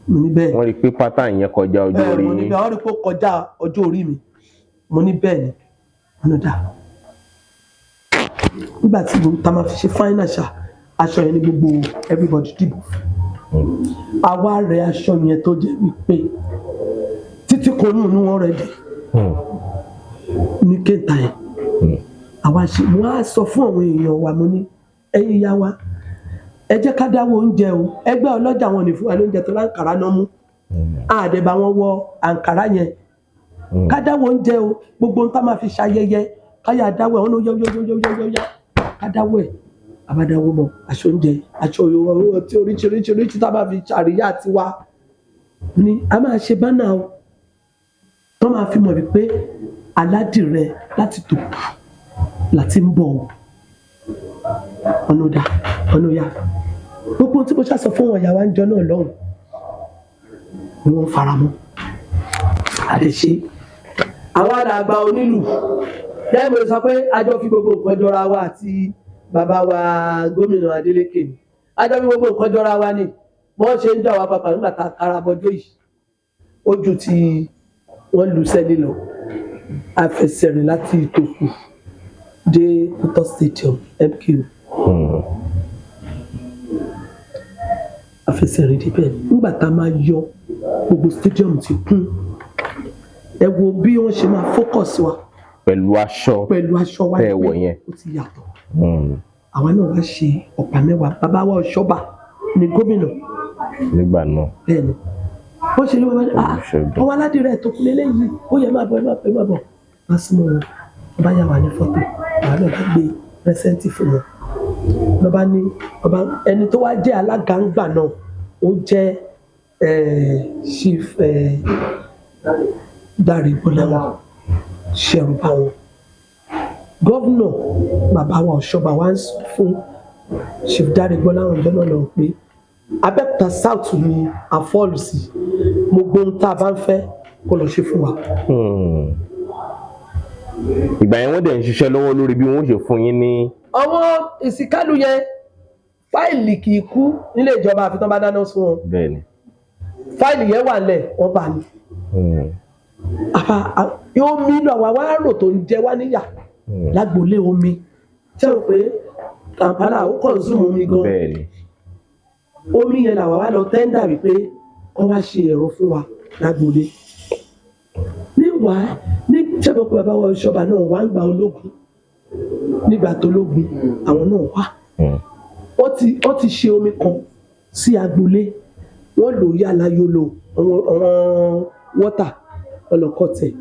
Speaker 1: Mo ní bẹ́ẹ̀.
Speaker 2: Wọ́n rí i pé pattern yẹn kọjá ọjọ́
Speaker 1: Bẹ́ẹ̀
Speaker 2: orí
Speaker 1: mo ní
Speaker 2: yín.
Speaker 1: bẹ́ẹ̀. Wọ́n rí i pé ó kọjá ọjọ́ orí mi. Mo ní bẹ́ẹ̀ ni. Mo ní dà, nígbà tí mo ta máa fi ṣe final ṣá. Aṣọ yẹn ní gbogbo everybody dìbò fún. Àwa rẹ aṣọ yẹn tó jẹ́ wípé títí konú inú wọn rẹ dé ní kéńtà yẹn. Àwa ṣe, mo á sọ fún àwọn èèyàn wa, mo ní ẹ̀yin ìyá wa, ẹ jẹ́ ká dáwọ́ oúnjẹ o. Ẹgbẹ́ ọlọ́jà wọn ò ní fún wa lóúnjẹ tó láǹkàrá náà mú àdẹ̀bà wọn wọ àǹkàrá yẹn. Ká dáwọ́ oúnjẹ o, gbogbo ohun tá máa fi ṣayẹyẹ káyà dáwọ́ ẹ̀. Wọ́n ló yọ yọ yọ yọ yọ yọ, ká dáwọ́ ẹ̀. Àbádáwọ́ mọ aṣọ oúnjẹ, aṣọ ọtí oríṣiríṣiríṣi tá a máa fi ṣàríyá tiwa ni a máa ṣe bánà o, tó máa fi mọ̀ wípé aládìrẹ láti tò láti ń bọ̀ o. Ọ̀nà ọ̀dà ọ̀nà ọ̀yà, gbogbo ohun tí mo ṣàṣọ fún wọn ìyàwó àjọ náà lọ́hùn ni wọ́n fara mọ́ àdèṣe. Àwọn àdàgbà onílù lẹ́yìn mo sọ pé a jọ fi gbogbo nǹkan jọra wa àti bàbá wa gómìnà Adeleke ni, a jọ fi gbogbo nǹkan jọra wa ni. Bọ́n ṣe ń jọ àwa pàpà nígbà tá a kára bọjọ́ yìí, ojú tí wọ́n lu sẹ́lẹ̀ lọ, àfẹsẹ̀rìn láti Ìtòkù dé Kútọ́ Stadium MKO, àfẹsẹ̀rìn débẹ̀. Nígbà tá a máa yọ, gbogbo stadium ti kún. Ẹ wo bí wọ́n ṣe máa focus wa
Speaker 2: pẹ̀lú aṣọ
Speaker 1: pẹ̀lú aṣọ wa
Speaker 2: tẹ́ ẹ wọ̀ yẹn.
Speaker 1: Ó ti yàtọ̀. Àwa náà wá ṣe ọ̀pá mẹ́wàá. Bàbá wa Ọ̀ṣọ́bà ni gómìnà
Speaker 2: nígbà náà.
Speaker 1: Bẹ́ẹ̀ ni wọ́n ṣe ní wọn bá ní, ah,
Speaker 2: Olùṣègùn.
Speaker 1: ọwọ́ aládìrẹ tó kún lélẹ́yìí, ó yẹ máa bọ̀, ẹ máa bọ̀, ẹ máa bọ̀. Wọ́n súnmọ́ wọn, wọ́n bá yà wá ní fọ́tò. Àwa náà bá gbé pẹ́sẹ́ǹtì fún wọn. Lọ́ bá ní ọba ẹni tó wá jẹ́ alága ńgbà náà, ó jẹ́ Chief Dáre Bọ́láwọn ṣẹ̀rù bá wọn. Gọ́vnọ̀ bàbá wa Ọ̀ṣọ́bà wa ń sọ fún Chief Dáre Bọ́láwọn ìjọ náà lọ pé Abẹ́òkúta South ni àfọ́ọ̀lù sí, gbogbo ohun tá a bá ń fẹ́ kó lọ ṣe fún wa.
Speaker 2: Ìgbà yẹn wọ́n dẹ̀ ń ṣiṣẹ́ lọ́wọ́ lórí bí wọ́n ṣe fún yín ní.
Speaker 1: Àwọn ìsìnkálù yẹn, fáìlì kì í kú nílé ìjọba àfi tán bá dáná sun wọn.
Speaker 2: Bẹ́ẹ̀ni.
Speaker 1: Fáìlì yẹn wà lẹ̀, wọ́n bá ní. Àfa omi inú àwa wá rò tó ń jẹ wá níyà lágboolé omi tí wọ́n pé Kampala ó kọ̀ǹsùmù omi gan.
Speaker 2: Bẹ́ẹ̀ni.
Speaker 1: Omi yẹn làwa wá lọ tẹ́ńdà wípé wọ́n wá ṣe ẹ̀rọ fún wa lágboolé. Níwàá ní sẹ́pọ̀ pé bàbá wa Ọ̀ṣọ́bà náà wá ń gba ológun, nígbà tó lógun àwọn náà wá, wọ́n ti ṣe omi kan sí agboolé, wọ́n lò yàrá yòlò àwọn wọ́tà ọlọ́kọ̀ tẹ̀.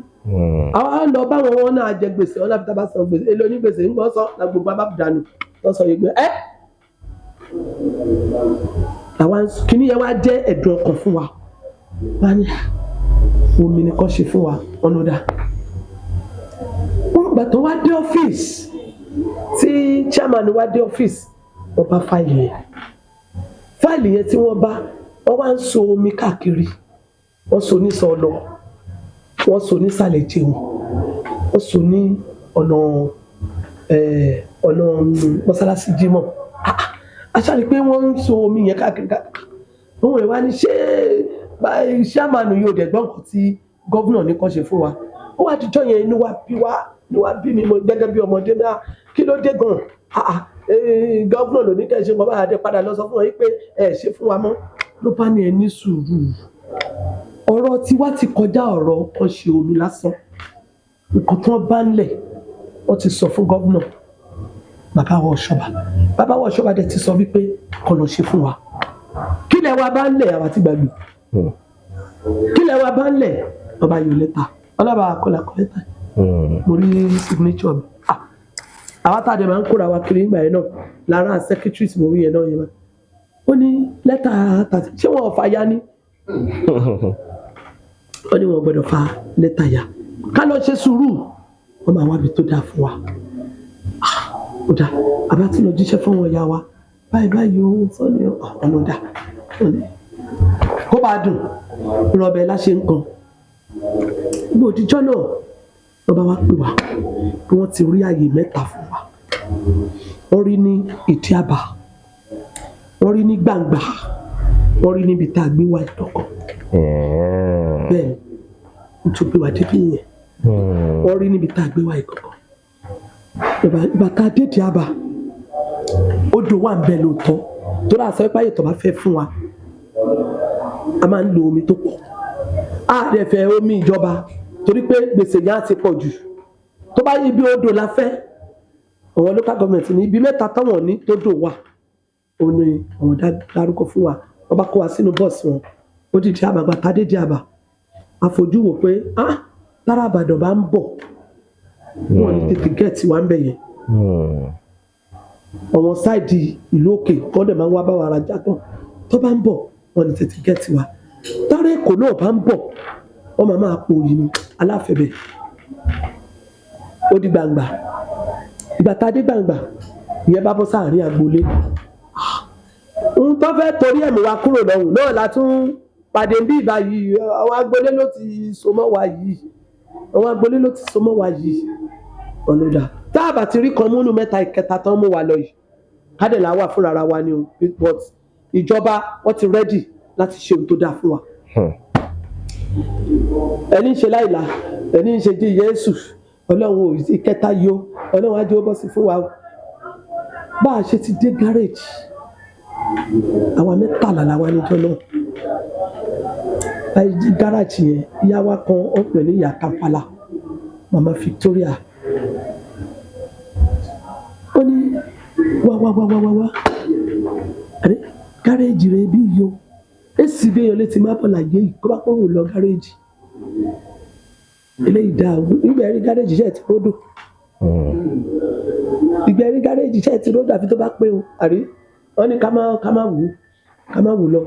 Speaker 1: Àwọn á lọ báwọn, wọn náà jẹ gbèsè wọn láti tábà san gbèsè èlò ní gbèsè ńgbọ́n sọ la gbogbo abábùdánù wọ́n sọ yìí pé ẹ́ làwọn kìíní yẹn wá jẹ́ ẹ̀dùn ọkàn fún wa. Wọ́n á ní omi ni kò ṣe fún wa ọ̀nà dà. Wọ́n gbà tó wá dé ọ́fíìsì, tí chairman wá dé ọ́fíìsì, wọ́n bá fáìlì yẹn. Fáìlì yẹn tí wọ́n bá, wọ́n wá ń so omi káàkiri. Wọ́n so ní sọlọ, wọ́n so ní sàlẹ̀ jẹun, wọ́n so ní ọ̀nà ọ̀nà mọ́sálásí Jímọ̀. A ṣáà rí i pé wọ́n ń so omi yẹn káàkiri káàkiri. Òun ẹ̀ wá ní ṣé chairman yóò dẹ̀ gbọ́ nǹkan tí gọ́vnà ní kàn ṣe fún wa. Ó wá dijọ́ yẹn, inú wa bí wa, inú wa bí mi mo gẹ́gẹ́ bí ọmọdé náà, kí ló dé gan-an? Gọ́vnà ló ní kẹ́ ṣe nǹkan báyà dé padà lọ sọ fún wọn pé ẹ ṣe fún wa mọ́. Ló bá ní ẹ ní sùúrù, ọ̀rọ̀ tiwa ti kọjá ọ̀rọ̀ kan ṣe omi lásán. Nǹkan tí wọ́n bá ń lẹ̀, wọ́n ti sọ fún gọ́vnà bàbá wa Ọ̀ṣọ́bà. Bàbá wa Ọ̀ṣọ́bà dẹ̀ ti sọ wípé kọ́ lọ ṣe fún wa. Kí lẹ wa bá ń lẹ̀, àwa ti gbàgbé. Kí lẹ wa bá ń lẹ̀, ọba yóò lẹ́tà ọlọ́ba àkọlà kọ lẹ́tà. Mo rí signature mi. Àwa tá a dẹ̀ máa ń kóra wa kiri nígbà yẹn náà lára secretary tí mo rí yẹn náà yẹn máa ó ní lẹ́tà tàbí ṣé wọn ò fa ya ni. Ó ní wọn gbọ́dọ̀ fa lẹ́tà ya, ká lọ ṣe sùúrù, wọ́n máa wábi tó dáa fún wa. Ó dáa, àbá tí lọ jíṣẹ́ fún wọn ya wa báyìí báyìí, ó sọ ní ọ̀nà dà kó bá dùn rọbẹ̀ láṣẹ nǹkan. Gbogbo òdìjọ́ náà lọ́ba wa pè wá bí wọ́n ti rí àyè mẹ́ta fún wa. Wọ́n rí ní ìdí àbá, wọ́n rí ní gbangba, wọ́n rí níbi tá a gbé wa ìdọ́kọ̀. Bẹ́ẹ̀ ni nítorí wa débi yẹn, wọ́n rí níbi tá a gbé wa ìkọ̀kọ̀. Ìgbà tá a dé ìdí àbá, ó Odò wà ń bẹ lóòótọ́, tó dáa sọ pé ayé tó bá fẹ́ fún wa, a máa ń lo omi tó pọ̀. A dẹ̀ fẹ́ omi ìjọba torí pé gbèsè yẹn á ti pọ̀ jù. Tó bá ibi odò la fẹ́, àwọn local government ní ibi mẹ́ta táwọn ní tó dò wà, ó ní àwọn dárúkọ fún wa. Wọ́n bá kó wa sínú bọ́ọ̀sì wọn, ó dìde àbàgbà tádé dé àbà, àfojú wò pé ah, tára Àbàdàn bá ń bọ̀, wọn ní tètè gẹ̀ẹ́tì wa ń bẹ̀ yẹn. Àwọn sáìdì ìlú òkè kọ́ dẹ̀ máa ń wá bá wa rajà tán, tó bá ń bọ̀, wọn ní tètè gẹ̀ẹ́tì wa. Tára Èkó náà bá ń bọ̀, wọ́n máa máa po yìí ní aláfẹ̀bẹ̀. Ó di gbangba. Ìgbà tá a dé gbangba, ìyẹn bá bọ́ sáàrin agboolé. Ohun tó fẹ́ torí ẹ̀mí wa kúrò lọ́hùn náà la tún pàdé bí ìbá yìí. Àwọn agboolé ló ti so mọ́ wa yìí, àwọn agboolé ló ti so mọ́ wa yìí. Ọ̀nà ìdá tá a bá ti rí kan múnú mẹ́ta, ìkẹta tán mú wa lọ yìí, kádẹ̀lá wà fúnra wa ni o. But ìjọba, wọ́n ti ready láti ṣe ohun tó dáa fún wa. Ẹni ń ṣe láìla, ẹni ń ṣe jí Yéésù Ọlọ́run ò ìkẹta yìí o. Ọlọ́run á jẹ́ ó bọ́ sí fún wa o. Bá a ṣe ti dé gáréèjì, àwa 13 la wá níjọ́ náà. Báyìí gáràjì yẹn, ìyá wa kan, ó pè ní ìyá Kampala, Mama Victoria, ó ní, "Wá, wá, wá, wá, wá, wá." Àdé gáréèjì rẹ bí yìí o, èsì bí èèyàn létí má bọ̀ láyé yìí kó bá pọ̀ wò lọ gáréèjì eléyìí dáa o. Ìgbà rí gáréèjì ṣe ti ródò, ìgbà rí gáréèjì ṣe ti ródò, àfi tó bá pé o. Àrí wọ́n ní ká má wù ú, ká má wù ú lọ.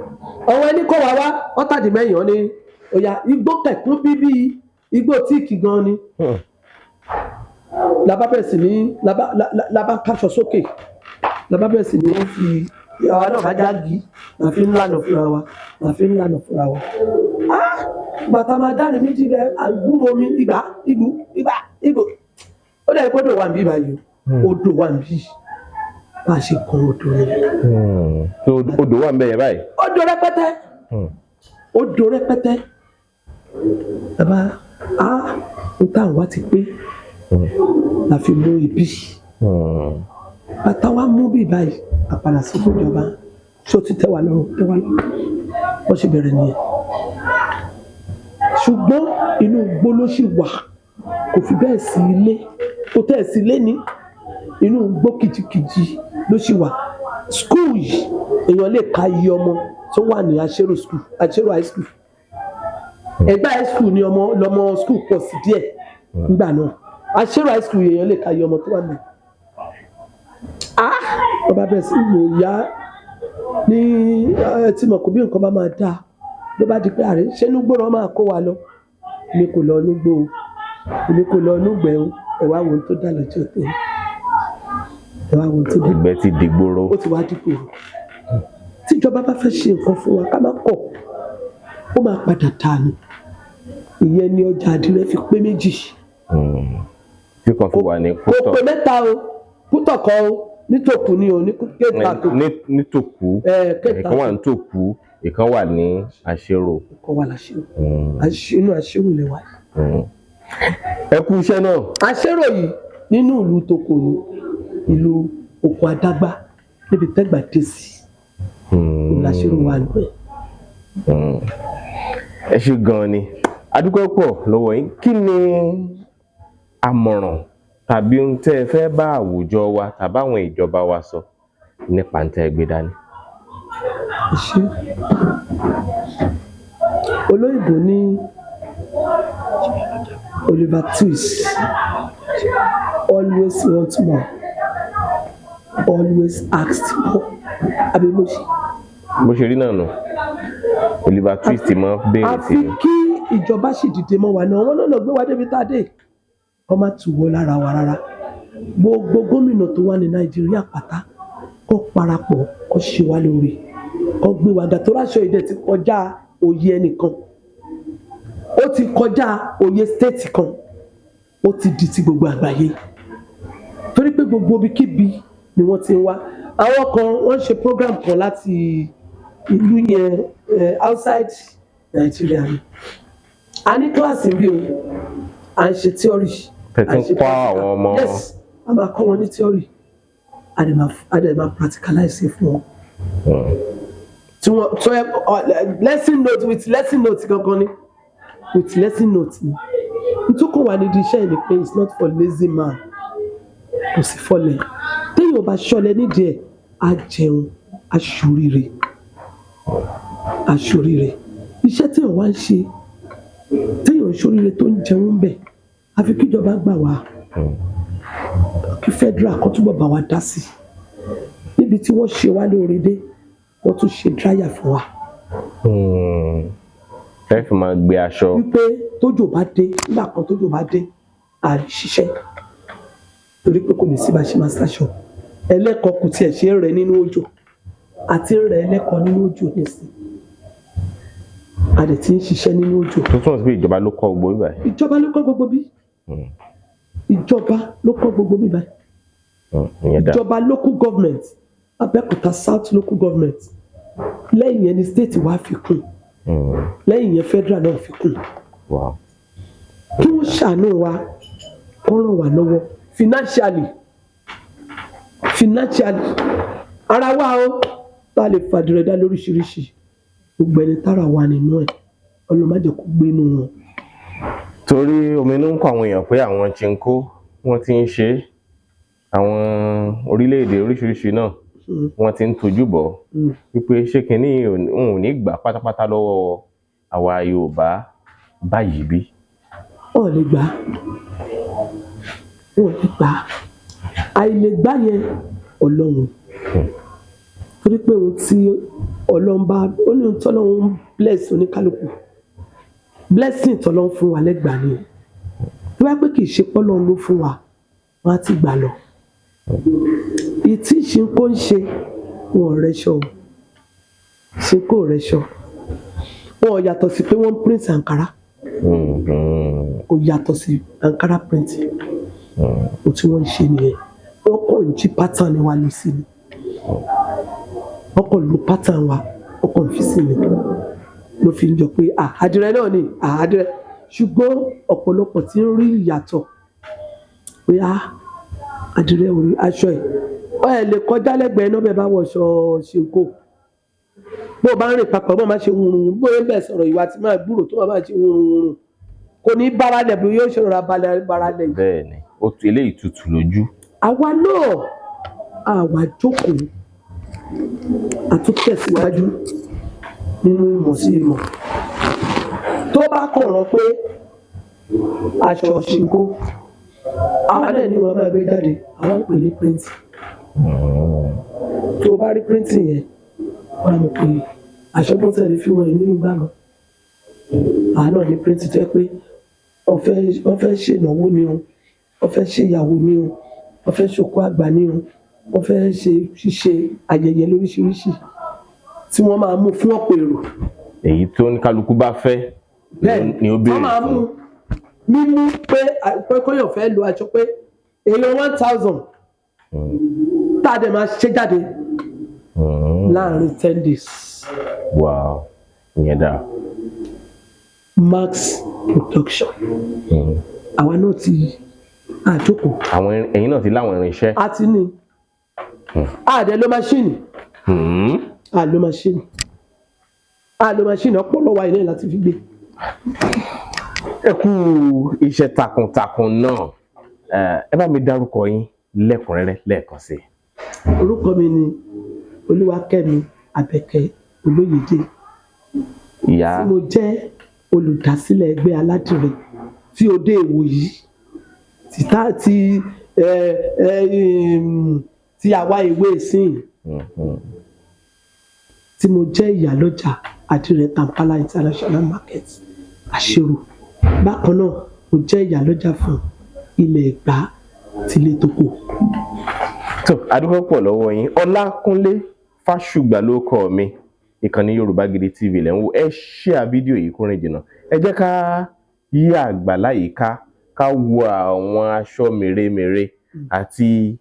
Speaker 1: Ọwọ́ ẹni kó wa wá ọ́tàdínmẹ́yìn, wọ́n ní òyà igbó kẹ̀kún bíbí igbó tíìkì gan ni. Labá bẹ̀rẹ̀ sí ní labá káṣọ sókè, labá bẹ̀rẹ̀ sí ní fi àwa náà bá jági, la fi ń lànà fúnra wa, la fi ń lànà fúnra wa. Ah, bàtà máa dáre méjì rẹ, àgbúrò omi ìgbà ìgbù ìgbà ìgbò. Ó dẹ̀ gbọ́dọ̀ wà níbí báyìí o, odò wà níbí. Bá a ṣe kan odò yẹn.
Speaker 2: So odò wà ń bẹ̀ yẹn báyìí?
Speaker 1: Odò rẹpẹtẹ, odò rẹpẹtẹ. Bàbá a ń tà wá ti pé la fi mú ibi bàtà wa mú bí báyìí, àpàlà sí fún ìjọba. Ṣó ti tẹ́ wa lọ́rùn? Tẹ́ wa lọ́rùn. Wọ́n ṣe bẹ̀rẹ̀ nìyẹn, ṣùgbọ́n inú igbó ló ṣì wà, kò fi bẹ́ẹ̀ sí ilé, kò tẹ́ ẹ̀ sí ilé ní inú igbó kìjikìji ló ṣì wà. School yìí, èèyàn lè ka iye ọmọ tó wà ní Aṣèrò school, Aṣèrò high school. Ẹgbẹ́ high school ni ọmọ lọmọ school pọ̀ sí díẹ̀ nígbà náà. Aṣèrò high school, èèyàn lè ka iye ọmọ tó wà ní. Ah, wọ́n bá bẹ̀rẹ̀ sí wò ya ní ẹ tí mọ̀ kó bí nǹkan bá máa dáa. Ló bá di pé ààrẹ ṣé núgbó náà máa kó wa lọ. Èmi kò lọ núgbó o, èmi kò lọ núgbẹ́ o. Ẹ wá wo ohun tó dà lọ́jọ́ tẹ̀, ẹ wá wo ohun tó dà.
Speaker 2: Ìgbẹ́ ti dìgboro.
Speaker 1: Ó ti wá dípò. Tíjọba bá fẹ́ ṣe nǹkan fún wa, ká má kọ̀, ó máa padà dà ní. Ìyẹn ni ọjà àdìrẹ fi pé méjì.
Speaker 2: Tí kan fi wà ní
Speaker 1: Kò
Speaker 2: Kútọ̀.
Speaker 1: pé mẹ́ta o. Kútọ̀ kọ́ o, nítòkù ni o, ní kéèta tó.
Speaker 2: Nítòkú.
Speaker 1: Ẹ kéèta.
Speaker 2: Ìkan wà ní Tòkú, ìkan wà ní Àṣerò.
Speaker 1: Kọ́ wà láṣẹ́rò. Inú Àṣerò lè wà.
Speaker 2: Ẹ kú iṣẹ́ náà.
Speaker 1: Àṣerò yìí nínú ìlú Tòkò ní ìlú Oko Adágbá, níbi tẹ́gbà dé sí ìlú Àṣerò wà nù ẹ̀.
Speaker 2: Ẹ ṣe gan-an ni, adúpẹ́ pọ̀ lọ́wọ́ yín. Kí ni àmọ̀ràn tàbí ohun tẹ́ ẹ fẹ́ bá àwùjọ wa tàbí àwọn ìjọba wa sọ nípa ń tẹ́ ẹ gbé dání?
Speaker 1: Ṣe olóyìnbó ní Oliver Twist, "Always want more, always ask more," àbí mo ṣe?
Speaker 2: Bó ṣe rí náà nù, Oliver Twist mọ́ béèrè sí
Speaker 1: Àfi
Speaker 2: i.
Speaker 1: kí ìjọba sì dìde mọ́ wa náà. Wọ́n náà lọ gbé wa débi tá a dé, kọ́ má tù wọ́ lára wa rárá. Gbogbo gómìnà tó wà ní Nàìjíríà pátá, kó parapọ̀, kó ṣe wá lóore, kó gbé wa ga, tó ráṣọ ìdẹ ti kọjá òye ẹnìkan, ó ti kọjá òye state kan, ó ti di ti gbogbo àgbáyé, torí pé gbogbo ibikíbi ni wọ́n ti ń wá. Àwọn kan wọ́n ń ṣe program kan láti ìlú yẹn, outside Nigeria ni. A ní kíláàsì bí o, à ń ṣe theory.
Speaker 2: Tẹ̀ tí
Speaker 1: À
Speaker 2: ń
Speaker 1: ń ṣe
Speaker 2: kọ́
Speaker 1: practical.
Speaker 2: àwọn ọmọ.
Speaker 1: Yes, a máa kọ́ wọn ní theory. A dẹ̀ máa practicalize fún wọn tí wọ́n tó ẹ lesson note, with lesson note gangan ni, with lesson note ni. Nítorí wà nídìí iṣẹ́ yìí ni pé it's not for lazy man. Kò sí fọlẹ̀. Téèyàn bá ṣọlẹ̀ nídìí ẹ̀, á jẹun, á ṣoríire, á ṣoríire. Iṣẹ́ téèyàn wá ń ṣe, téèyàn ń ṣoríire, tó ń jẹun bẹ̀, àfi kíjọba gbà wá, kí federal kan túbọ̀ bá wa dá sí níbi tí wọ́n ṣe wá lóore dé. Wọ́n tún ṣe dryer fún wa.
Speaker 2: Ẹ fi máa gbé aṣọ.
Speaker 1: Wípé tójò bá dé, nígbà kan tójò bá dé, à ń ṣiṣẹ́ torí pé kò ní sí bá ṣe máa ṣaṣọ. Ẹlẹ́kọ̀ọ́ kò tiẹ̀ ṣe é rẹ nínú òjò, àti rẹ ẹlẹ́kọ̀ọ́ nínú òjò nísìn, a dẹ̀ ti ń ṣiṣẹ́ nínú òjò.
Speaker 2: Tó túmọ̀ sí pé ìjọba ló kọ́ gbogbo ibà yìí.
Speaker 1: Ìjọba ló kọ́ gbogbo bí. Ìjọba ló kọ́ gbogbo bí báyìí.
Speaker 2: Ìyẹn dá.
Speaker 1: Ìjọba, local government, Abẹ́òkúta South Local Government. Lẹ́yìn yẹn ni state wa fi kún. Lẹ́yìn yẹn, federal náà fi kún. Kí wọ́n ṣàánú wa, kó ràn wá lọ́wọ́ financially, financially. Ara wa ó tá a lè fàdúrà dá lóríṣiríṣi. Gbogbo ẹni tára wà nínú ẹ̀, Ọlọ́run má jẹ́ kó gbé inú wọn.
Speaker 2: Torí omi inú ń kọ àwọn èèyàn pé àwọn chinko wọ́n ti ń ṣe é, àwọn orílẹ̀-èdè oríṣiríṣi náà wọ́n ti ń tojú bọ̀ wípé ṣé kinní òun ò ní gbà pátápátá lọ́wọ́ àwa Yorùbá báyìí bí.
Speaker 1: Wọn ò lè gbà á, wọn ò lè gbà á. Àìlè gbà yẹn, Ọlọ́run, torí pé ohun tí Ọlọ́run bá ó ní, ohun tí Ọlọ́run bless oníkálukú, blessing tọ́lọ́run fún wa lẹ́gbàá ni. Tó bá pé kì í ṣe pọ́lọ́run ló fún wa, wọ́n á ti gbà lọ. Ìtí ṣinkó ń ṣe, wọn ò rẹṣọ o. Ṣinkó ò rẹṣọ. Wọn ò yàtọ̀ sí pé wọ́n ń print àǹkárá. Kò yàtọ̀ sí ankara printing. Ohun tí wọ́n ń ṣe nìyẹn. Wọ́n kàn ń jí pattern wa lọ sí ni. Wọ́n kàn lo pattern wa, wọ́n kàn fi sí ni, ló fi ń jọ pé ah, àdìrẹ náà ni, ah, àdìrẹ. Ṣùgbọ́n ọ̀pọ̀lọpọ̀ tí ń rí ìyàtọ̀ pé ah, àdìrẹ orí aṣọ ẹ̀, ọ ẹ̀ lè kọjá lẹ́gbẹ̀ẹ́ náà. Bẹ́ẹ̀ bá wọṣọ ṣinkó, bó o bá ń rìn papọ̀, bó o máa ṣe wùrùn, bóyá bẹ́ẹ̀ sọ̀rọ̀ ìwà tí máa gbúrò tó máa ṣe wùrùn, kò ní bára lẹ̀ bí yóò ṣe rọra balẹ̀ bára lẹ̀ yìí.
Speaker 2: Bẹ́ẹ̀ ni, ó tu eléyìí tutù lójú.
Speaker 1: Àwa náà, àwa jókòó, àtúntẹ̀síwájú nínú ìmọ̀ sí ìmọ̀. Tó bá kàn rán pé aṣọ ṣinkó, àwa náà ní wọn máa gbé jáde. Àwa ń pè ní print. Tó o bá rí printing yẹn, wọ́n á mọ̀ pé aṣọ tó tẹ̀lé fi wọ̀nyí nínú gbàgbọ́. Àwa náà ní print tó yẹ pé wọ́n fẹ́ ṣe ìnáwó ni o, wọ́n fẹ́ ṣe ìyàwó ni o, wọ́n fẹ́ ṣòkó àgbà ni o, wọ́n fẹ́ ṣe ṣíṣe ayẹyẹ lóríṣiríṣi tí wọ́n máa mú fún ọ̀pọ̀ èrò.
Speaker 2: Èyí tó ní kálukú bá fẹ́ ni ó
Speaker 1: wọ́n
Speaker 2: béèrè
Speaker 1: máa mú
Speaker 2: fún.
Speaker 1: Mímú pé pé kóyàn fẹ́ lo aṣọ pé èèyàn 1,000, tá a dẹ̀ máa ṣe jáde láàrin 10 days.
Speaker 2: Wow, ìyẹn dáa.
Speaker 1: Max production. Àwa náà ti àjókòó.
Speaker 2: Àwọn ẹ̀yin náà ti láwọn irinṣẹ́.
Speaker 1: A ti ní àdẹ ló machine. A lo machine, a lo machine. Ọpọlọ wa ilé láti fi gbé.
Speaker 2: Ẹ kú iṣẹ́ takuntakun náà. Ẹ bá mi dárúkọ yín lẹ́kùnrẹ́rẹ́ lẹ́ẹ̀kan sí i.
Speaker 1: Orúkọ mi ni Olúwakẹ́mi Àbẹ̀kẹ́ Olóyèdè,
Speaker 2: Ìyá.
Speaker 1: tí mo jẹ́ olùdásílẹ̀ ẹgbẹ́ aládìrẹ tí òde ìwòyí ti ti ẹ ẹ ti àwa ìwé ìsìn, tí mo jẹ́ ìyálọ́jà àdìrẹ Kampala International Market Àṣírò. Bákan náà, mo jẹ́ ìyálọ́jà fún ilẹ̀ Ẹ̀gbá tilé toko.
Speaker 2: Tó adúpẹ́ pọ̀ lọ́wọ́ yín. Ọlákúnlé Fásùgbà ló kọ́ mi. Ìkànnì Yorùbá Gidi TV lẹ́ ń wò. Ẹ share fídíò yìí kó rìn jìnnà. Ẹ jẹ́ ká yí àgbàlá yìí ká, ká wo àwọn aṣọ mèremère àti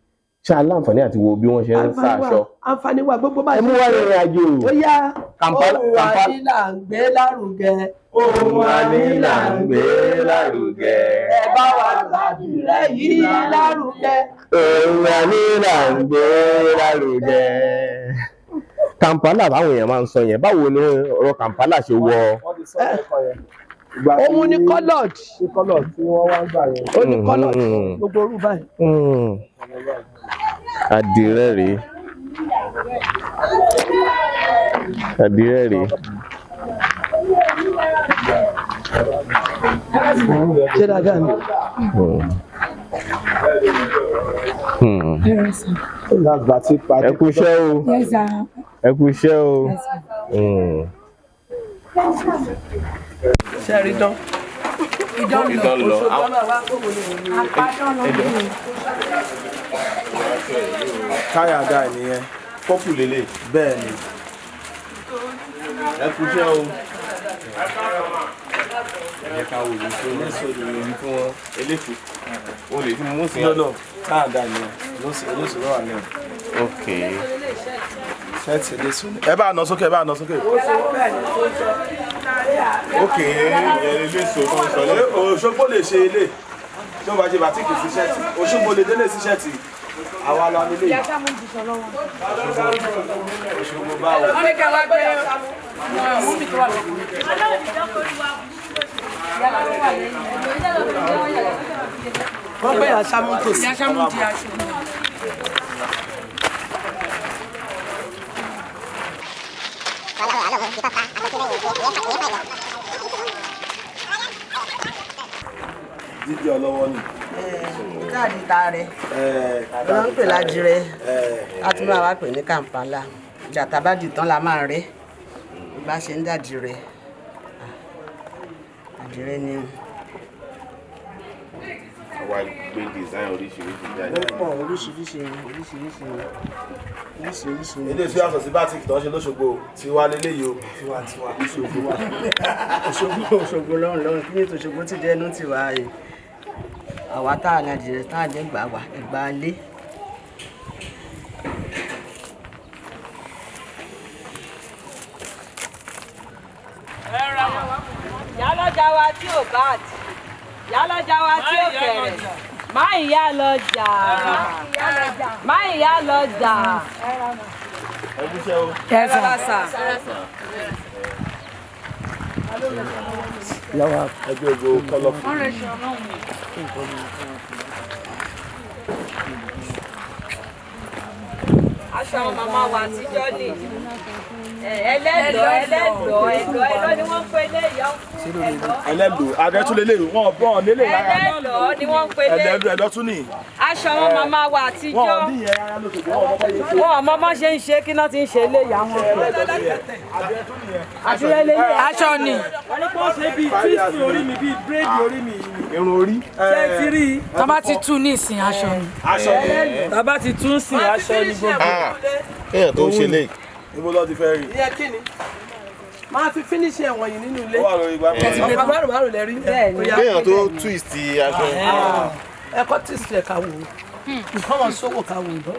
Speaker 2: ṣá aláǹfààní àti wo bí wọ́n ṣe ń sá aṣọ.
Speaker 1: Àǹfààní wà, gbogbo bá
Speaker 2: Ẹ mú wá rìnrìn àjò.
Speaker 1: Ó yá.
Speaker 2: Kampala
Speaker 1: Ohun
Speaker 2: Kampala.
Speaker 1: àní là ń gbé lárugẹ.
Speaker 2: Ohun àní là ń gbé lárugẹ.
Speaker 1: Ẹ bá wa gbàdúrà yìí lárugẹ.
Speaker 2: Ohun àní là ń gbé lárugẹ. Kampala báwọn èèyàn máa ń sọ yẹn, báwo ni ọ̀rọ̀ Kampala ṣe wọ?
Speaker 6: Wọ́n ti sọ lẹ́kọ̀ọ́ yẹn. Ìgbà tí
Speaker 1: Òun ni coloured.
Speaker 6: tí kọ́lọ̀ tí wọ́n wá ń gbà yẹn.
Speaker 1: Ó ní coloured.
Speaker 2: Mhm.
Speaker 1: Gbogbo orú báyìí.
Speaker 2: Àdìrẹ rèé. Àdìrẹ rèé.
Speaker 1: Ṣé dáadáa ni?
Speaker 2: Hmm.
Speaker 6: That's batik
Speaker 2: Ẹ kú iṣẹ́ o.
Speaker 5: Yes, sir.
Speaker 2: Ẹ kú iṣẹ́ o. Hmm.
Speaker 1: Ṣé ẹ rí dán?
Speaker 5: Ìdán lọ.
Speaker 2: Ìdán lọ.
Speaker 5: Àpádán lọ.
Speaker 6: Táyà dá ẹ̀ nìyẹn.
Speaker 2: Pọ́pù lélẹ̀.
Speaker 6: Bẹ́ẹ̀ ni.
Speaker 2: Ẹ kú iṣẹ́ o. Ẹ jẹ́ ká wo èyí tó èyí tí wọ́n eléfo. O lè fi mú sí.
Speaker 6: No, no, táyà dá ẹ̀ nìyẹn. Olóṣù ló wà ní ẹ̀.
Speaker 2: Ok.
Speaker 6: Ṣẹ́ẹ̀tì eléso ni. Ẹ bá nà sókè, ẹ bá nà sókè.
Speaker 2: Ok, ìyẹn eléso tó ń sọ lẹ́kọ̀ọ́.
Speaker 6: Òṣogbo lè ṣe ilé. Tí wọ́n bá ṣe batik sí ṣẹ́ẹ̀tì. Òṣogbo lè délé sí ṣẹ́ẹ̀tì. Àwa la nílé yìí. Òṣogbo báwo.
Speaker 5: Wọ́n ní ká wá gbé mú mi tó wà lọ́kùnrin.
Speaker 1: Wọ́n gbé àṣà mú tòsí.
Speaker 5: Ìyá Sámú di aṣọ.
Speaker 6: Dídí ọlọ́wọ́ ni.
Speaker 3: Káàdì ta rẹ ló ń pè lájírẹ, a tún máa wá pè ní Kampala. Ìjà tá a bá dì tán la máa rẹ bá ṣe ń dàdìrẹ, àdìrẹ ni.
Speaker 2: Àwa gbé design oríṣiríṣi jáde.
Speaker 3: Ó pọ̀, oríṣiríṣi oríṣiríṣi oríṣiríṣi.
Speaker 6: Ilé tí yàtọ̀ sí batik tó ń ṣe lóṣogbo tiwa leléyìí o. Tiwa tiwa. Òṣogbo wa.
Speaker 3: Òṣogbo, Òṣogbo lọ́run lọ́run kí ní ètò Òṣogbo ti dé ẹnu tiwa yìí. Àwa tá a ní àdìrẹ tá a jẹ́ gbà wá ẹ̀gbá lé.
Speaker 4: Yálọ́jà wa tí ò bá àti yálọ́jà wa tí ò kẹ̀rẹ̀. Má ìyá lọ́jà. Má ìyá lọ́jà.
Speaker 2: Ẹ kú iṣẹ́ o.
Speaker 5: Yes, sir.
Speaker 6: Ẹgbẹ́ ògo kọ́lọ̀ fún.
Speaker 5: Wọ́n rẹ̀ ṣe ọlọ́run mi.
Speaker 4: Aṣọ àwọn màmá wa àtijọ́ ni. Ẹlẹ́dọ̀ọ́ ẹlẹ́dọ̀ọ́ ẹ̀dọ̀ ẹ̀dọ̀ ni wọ́n ń pè léyìí ọkùn ẹ̀dọ̀.
Speaker 6: Ẹlẹ́lò adẹ́túlélẹ̀ wọn bọ̀ lélẹ̀ rárá.
Speaker 4: Ẹlẹ́dọ̀ọ́ ni wọ́n ń pè léyìí.
Speaker 6: Ẹlẹ́lò ẹ̀dọ́tún ni.
Speaker 4: Aṣọ àwọn màmá wa àtijọ́.
Speaker 6: Wọn ò ní ìyẹn rárá lóṣogbo wọn mọ́ bọ́ yẹn.
Speaker 4: Wọn ò mọ bọ́n ṣe ń ṣe kí náà ti ń ṣe léyìí àwọn ọkùnrin.
Speaker 6: Adẹ́tún nìyẹn.
Speaker 5: Aṣọ ni.
Speaker 6: Wọ́n ní kó ṣe bíi twist orí mi bíi bírèdì orí mi yìí ni.
Speaker 2: Irun orí.
Speaker 6: Ṣé ẹ ti rí i?
Speaker 5: Tá bá ti tú ní ìsìn aṣọ ni.
Speaker 6: Aṣọ ni.
Speaker 8: Tá bá ti tún sìn aṣọ ni gbogbo.
Speaker 2: Kéèyàn tó ń ṣe lè.
Speaker 6: Ibo lọ ti fẹ́ rí?
Speaker 1: Ìyẹn kí ni? Máa fi finish ẹ̀wọ̀n yìí nínú ilé.
Speaker 6: Ó wà lórí ìgbà mi.
Speaker 1: Ọ̀pá márùn márùn lẹ rí.
Speaker 2: Kéèyàn tó twist aṣọ.
Speaker 1: Ẹ̀kọ́ tí ìsìlẹ̀ ká wò ó. Nǹkan wọn sówò ká wò ó.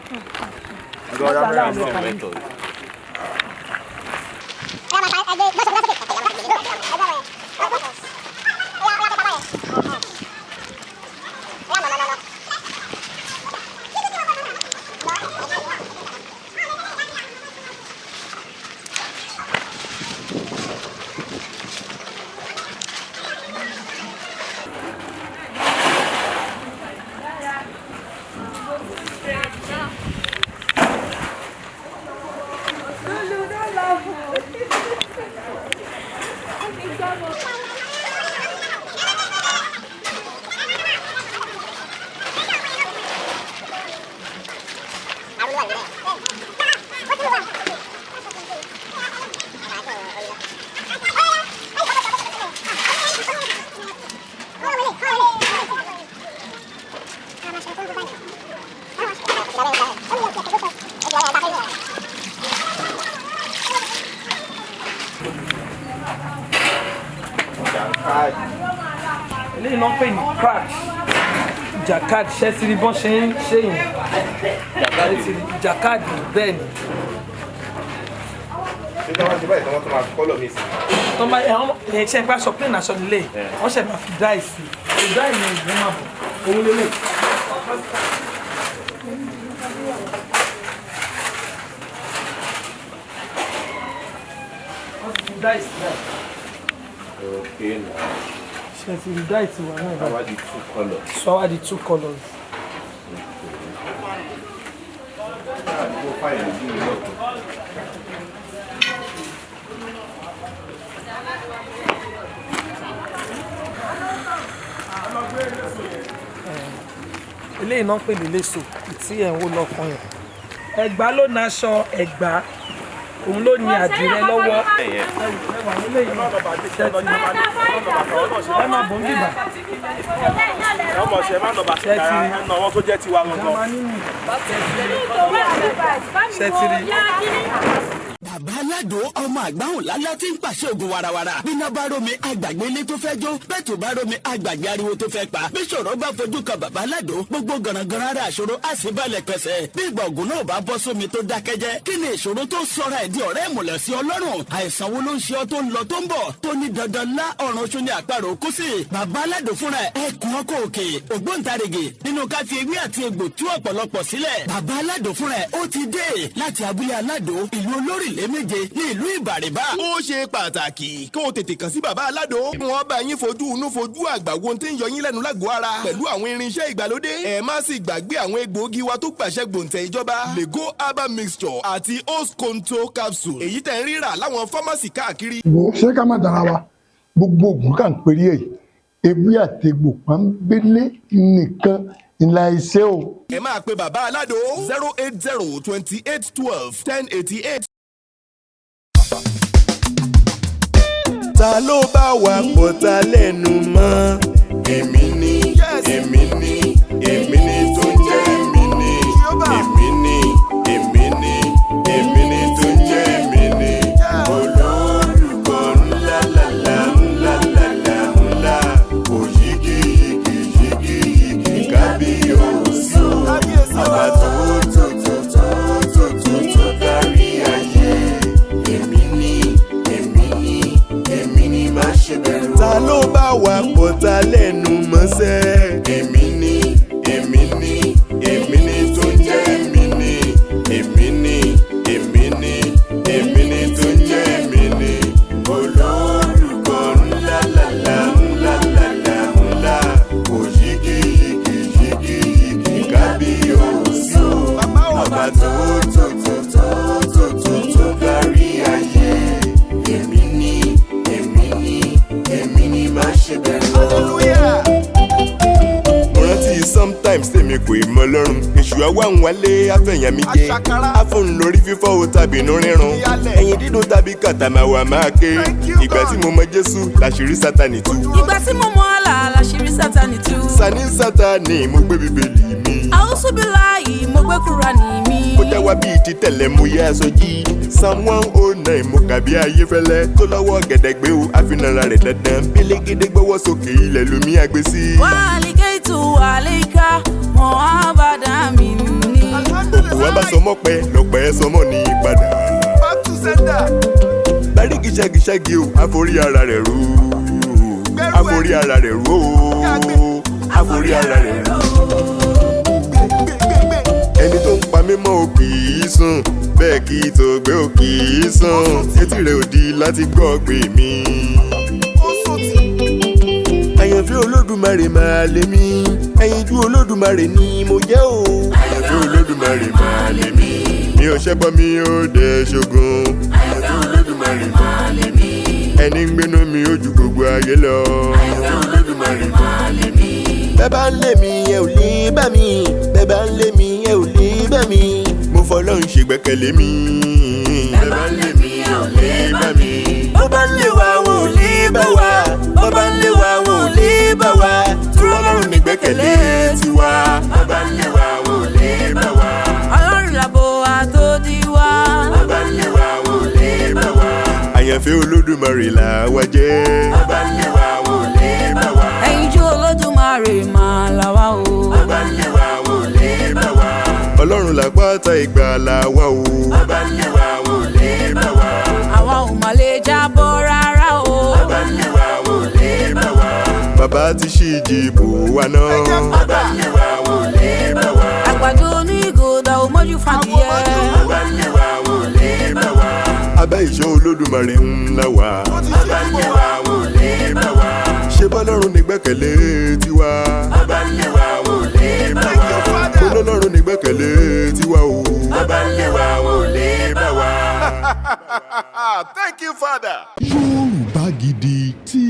Speaker 8: Eléyìí náà ń pè ní crack jacquard. Ṣẹ́tìrì bọ́n ṣe ń ṣe yẹn? Jacquard, bẹ́ẹ̀ ni.
Speaker 2: Ṣé tí wọ́n ṣe báyìí tí wọ́n tún máa fi colour mi sí?
Speaker 8: Tó bá ẹ wọ́n ẹ ṣe pé aṣọ plain aṣọ nílé, wọ́n ṣe máa fi dye sí i. Dye yẹn ìgbẹ́ máa bọ̀, òun lélẹ̀. Wọ́n ti fi dye sí i.
Speaker 2: Okay now.
Speaker 8: Ṣe ti fi dye sí wa náà báyìí.
Speaker 2: Àwa di two colours.
Speaker 8: So àwa di two colours.
Speaker 2: Ó fàyè lójú mi lọ́tọ̀.
Speaker 8: Eléyìí náà ń pè ní léso tí ẹ̀ ń wò lọ́kàn yẹn. Ẹ̀gbá ló na aṣọ Ẹ̀gbá, òun ló ní àdìrẹ lọ́wọ́. Ẹwà eléyìí náà ṣe ti ẹ máa bọ̀ ń bìbà.
Speaker 6: Ọmọ ṣe má nọba sí ara ẹ nà wọn tó jẹ́ tiwa gangan.
Speaker 8: Ṣe ti rí.
Speaker 9: Bàbá Aládò ọmọ àgbáhùn lálá tí ń pàṣẹ ògùn warawara. Bíná bá rómi àgbàgbé ilé tó fẹ́ jó, bẹ́ẹ̀ tó bá rómi àgbàgbé ariwo tó fẹ́ pa. Bí ṣòro bá fojú kan Bàbá Aládò, gbogbo gànàgànà ara àṣòro á sì balẹ̀ pẹ̀sẹ̀. Bí ìgbà ògùn náà bá bọ́ sómi tó dákẹ́jẹ́, kí ni ìṣòro tó sọra ẹ̀ di ọ̀rẹ́ ìmùlẹ̀ sí Ọlọ́run? Àìsàn wo ló ń ṣe ọ́ tó ń lọ tó ń bọ̀ tó ní dandan lá ọ̀run oṣù ní àparò kú sí? Bàbá Aládò fúnra ẹ̀ ẹkùn ọkọ̀ òkè ògbóǹtarìgì nínú ká fi ewé àti egbò tú ọ̀pọ̀lọpọ̀ sílẹ̀. Bàbá Aládò fúnra ẹ̀ ó ti dé láti abúlé Aládò, ìlú olórílẹ̀ méje ní ìlú Ìbàrìbà.
Speaker 10: Ó ṣe pàtàkì kó o tètè kàn sí Bàbá Aládò. Wọ́n bá yín fojú inú fojú àgbà wo tí ń yọ yín lẹ́nu lágọ̀ọ́ ara pẹ̀lú àwọn irinṣẹ́ ìgbàlódé. Ẹ má sì gbàgbé àwọn egbòogi wa tó gbàṣẹ gbòǹtẹ̀ ìjọba, Lego herbal mixture àti Osconto capsule, èyí tẹ̀ ń rírà láwọn fámásì káàkiri.
Speaker 11: Wo, ṣé ká má dara wa? Gbogbo ògùn kà ń perí ẹ, ewé àtegbò pọ́nbélé nìkan ńlá iṣẹ́ o.
Speaker 10: Ẹ máa pe Bàbá Aládò 08028121088.
Speaker 12: Ta ló bá wa pọ̀ta lẹ́nu mọ́? Èmi ni, èmi ni, èmi ni tó ń jẹ́ èmi ni, èmi ni, èmi ni, èmi ni tó ń jẹ́ èmi ni. Olórúkọ ńlá lálá ńlá lálá ńlá, òyìgì yìgì yìgì yìgì kábíyèsí o. Àbá tó tó tó tó tó tó tó kárí ayé. Èmi ni, èmi ni, èmi ni má ṣe bẹ̀rù.
Speaker 10: Ta ló bá wa pọ̀ta lẹ́nu mọ́sẹ́?
Speaker 12: Èmi ni, èmi ni, èmi ni tó ń jẹ́ èmi ni, èmi ni, èmi ni, èmi ni tó ń jẹ́ èmi ni. Olórúkọ ńlá lálá ńlá lálá ńlá, òyìgì yìgì yìgì yìgì kábíyèsí o. Ọba tó tó tó tó tó tó tó kárí ayé. Èmi ni, èmi ni, èmi ni má ṣe bẹ̀rù.
Speaker 10: Mo rántí sometimes tèmi kò ì mọ lọ́rùn, èṣù àwa ń wálé àfẹ̀yàn mi jẹ, àfọ̀n lórí fífọ́ o tàbí inú rírun, ẹ̀yìn dídùn tàbí kàtà máa wà máa ké. Ìgbà tí mo mọ Jésù làṣírí Sátani tú.
Speaker 5: Ìgbà tí mo mọ àlà làṣírí Sátani tú.
Speaker 10: Sani Sátani, mo gbé Bíbélì mi.
Speaker 5: Àúsùbíláì, mo gbé Kúránì mi.
Speaker 10: Mo já wa bíi ti tẹ̀lẹ̀, mo yẹ aṣọ jí Psalm 109, mo kà bí ayé fẹ́lẹ́ tó lọ́wọ́ gẹ̀dẹ̀gbẹ́ o, àfinara rẹ̀ dandan bílégédé gbọ́wọ́ sókè ilẹ̀ lómi àgbẹ̀ sí.
Speaker 5: Wàhálìkẹ́tù àlékà mọ̀ ábàdà mi ní.
Speaker 10: Òkú wa bá sọmọ pẹ lọpẹ sọmọ ní padà.
Speaker 12: Back to sender.
Speaker 10: Báríkì ṣẹ́gi-ṣẹ́gi o, àforí ara rẹ̀ rú. Àforí ara rẹ̀ rú o. Àforí ara rẹ̀ rú. Ẹni tó ń pa mí mọ́ o kì í sùn, bẹ́ẹ̀ kì í tó gbé o kì í sùn. Etí rẹ̀ ò di láti gbọ́ pé mi. Àyànfẹ́ Olódùmarè máa lé mi, ẹyinjú Olódùmarè ni mo jẹ́ o. Àyànfẹ́ Olódùmarè máa lé mi. Mi ò ṣẹ́bọ, mi ò dẹ̀ ṣogun. Àyànfẹ́ Olódùmarè máa lé mi. Ẹni ń gbénú mi ó ju gbogbo ayé lọ. Àyànfẹ́ Olódùmarè máa lé mi. Bẹ́ẹ̀ bá ń lé mi, ẹ ò lè bá mi. Bẹ́ẹ̀ bá ń lé mi, ẹ ò lè bá mi. Mo fọlọ́run ṣègbẹ́kẹ̀lé mi. Bẹ́ẹ̀ bá ń lé mi, ẹ ò lè bá mi.
Speaker 12: Bó bá ń lé wa, wọn ò lè bá wa. Bó bá ń lé wa, wọn ò lè bá wa.
Speaker 10: Torí Ọlọ́run nígbẹ́kẹ̀lé tiwa. Bó bá ń lé wa, wọn ò lè bá wa.
Speaker 5: Ọlọ́run làbò àtòdì wa.
Speaker 10: Bó bá ń lé wa, wọn ò lè bá wa. Àyànfẹ́ Olódùmarè là wá jẹ́. Bó bá ń lé wa, wọn ò lè bá wa.
Speaker 5: Ẹyinjú Olódùmarè máa là wá o.
Speaker 10: Bó bá ń lé wa, wọn ò lè bá wa. Ọlọ́run làpáta ìgbàlà wa o. Bó bá ń lé wa, wọn ò lè bá wa.
Speaker 5: Àwa
Speaker 10: Bàbá ti ṣí ìjìbò wa náà.
Speaker 12: Ọba ń lé wa wọn ò lè bá wa.
Speaker 5: Àgbàdo onígòdà ò mọ́jú fàdíyẹ.
Speaker 12: Ọba ń lé wa wọn ò lè bá wa.
Speaker 10: Abẹ́ ìṣọ́ Olódùmarè ńlá wa.
Speaker 12: Ọba ń lé wa wọn ò lè bá wa.
Speaker 10: Ṣé bọ́lọ́run ní gbẹ́kẹ̀lé tiwa?
Speaker 12: Ọba ń lé wa wọn ò lè bá wa.
Speaker 10: Bọ́lọ́run ní gbẹ́kẹ̀lé tiwa o.
Speaker 12: Ọba ń lé wa wọn ò lè bá wa.
Speaker 10: Thank you, Father.
Speaker 7: Yorùbá Gidi TV.